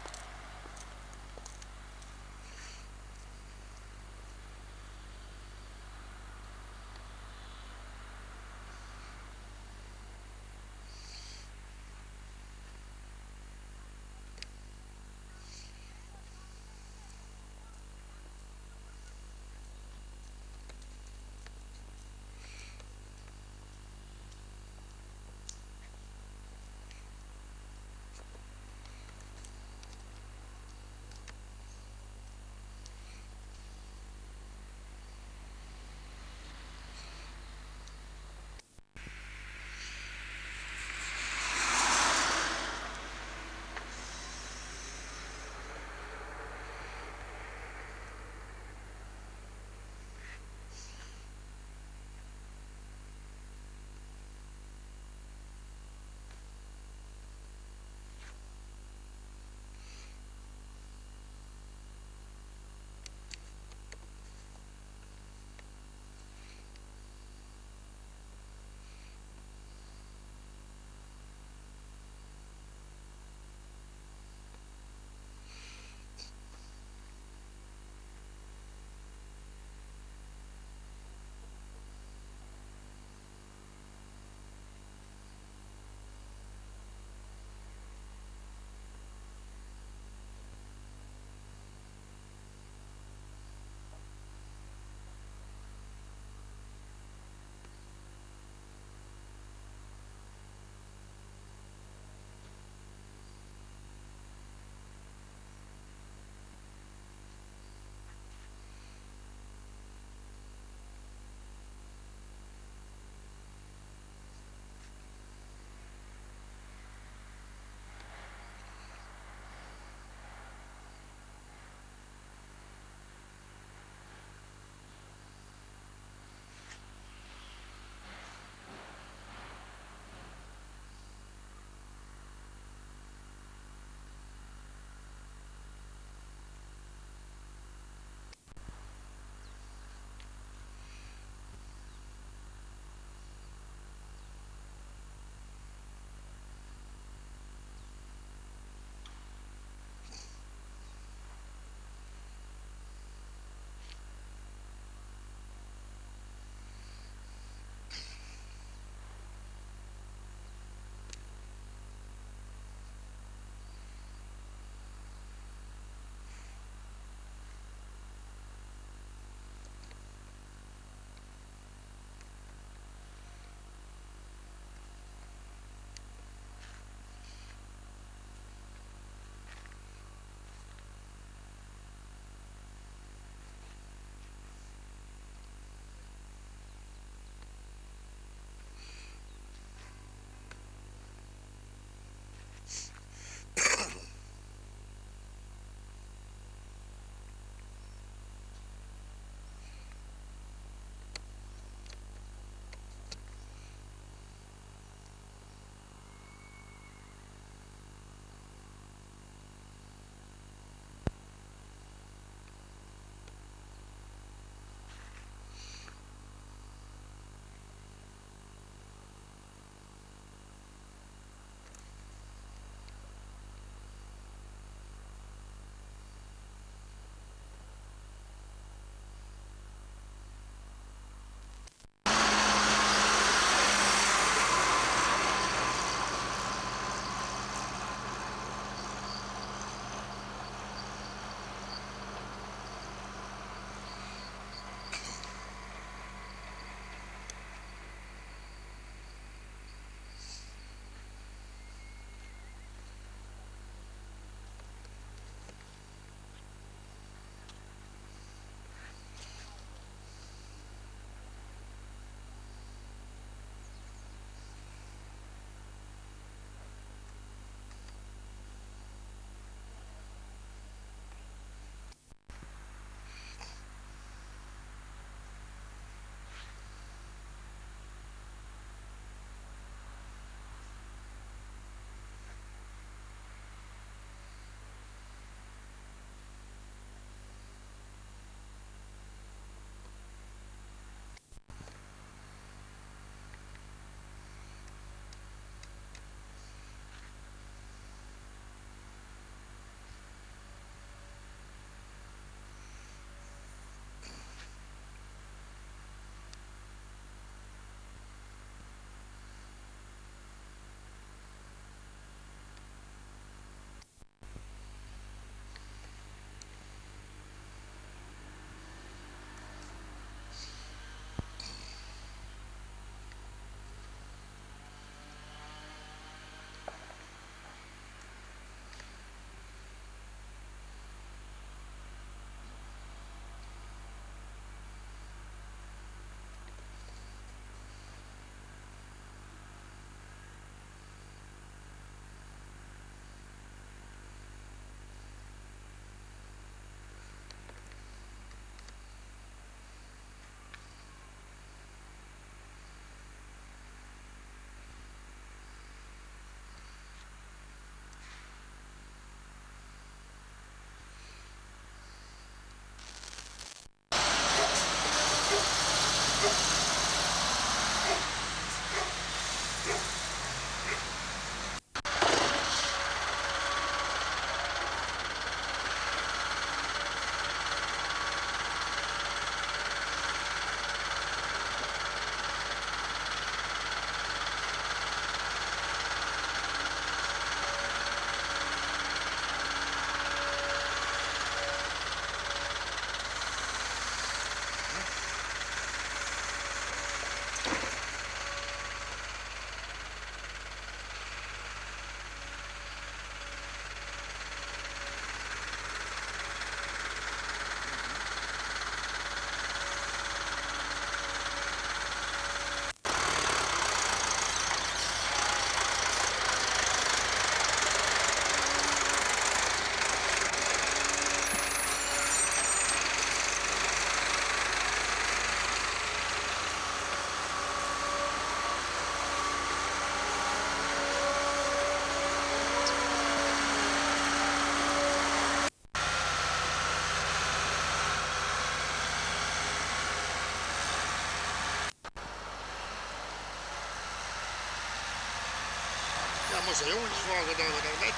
Mós de jónges vraoge det det wèt.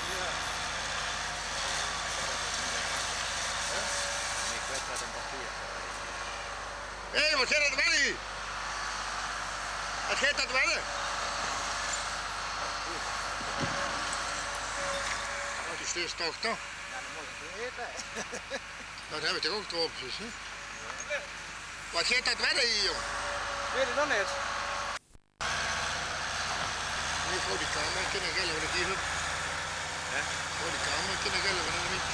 Jao. Ich weit det ein kwartier. Hé, waat geit det waere? Waat geit det waere? Waat is dit toch toch? Jao, dan mót ich ete. Det höb ich toch ouch troepjes, hè? Waat geit det waere hie, jóng? Weit ich nog neet. Ich zou die camera kinne gelle, waat ich hie höb. Hè? Ich zou die camera kinne gelle van eine mins.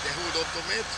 Dae huurt ouch mit.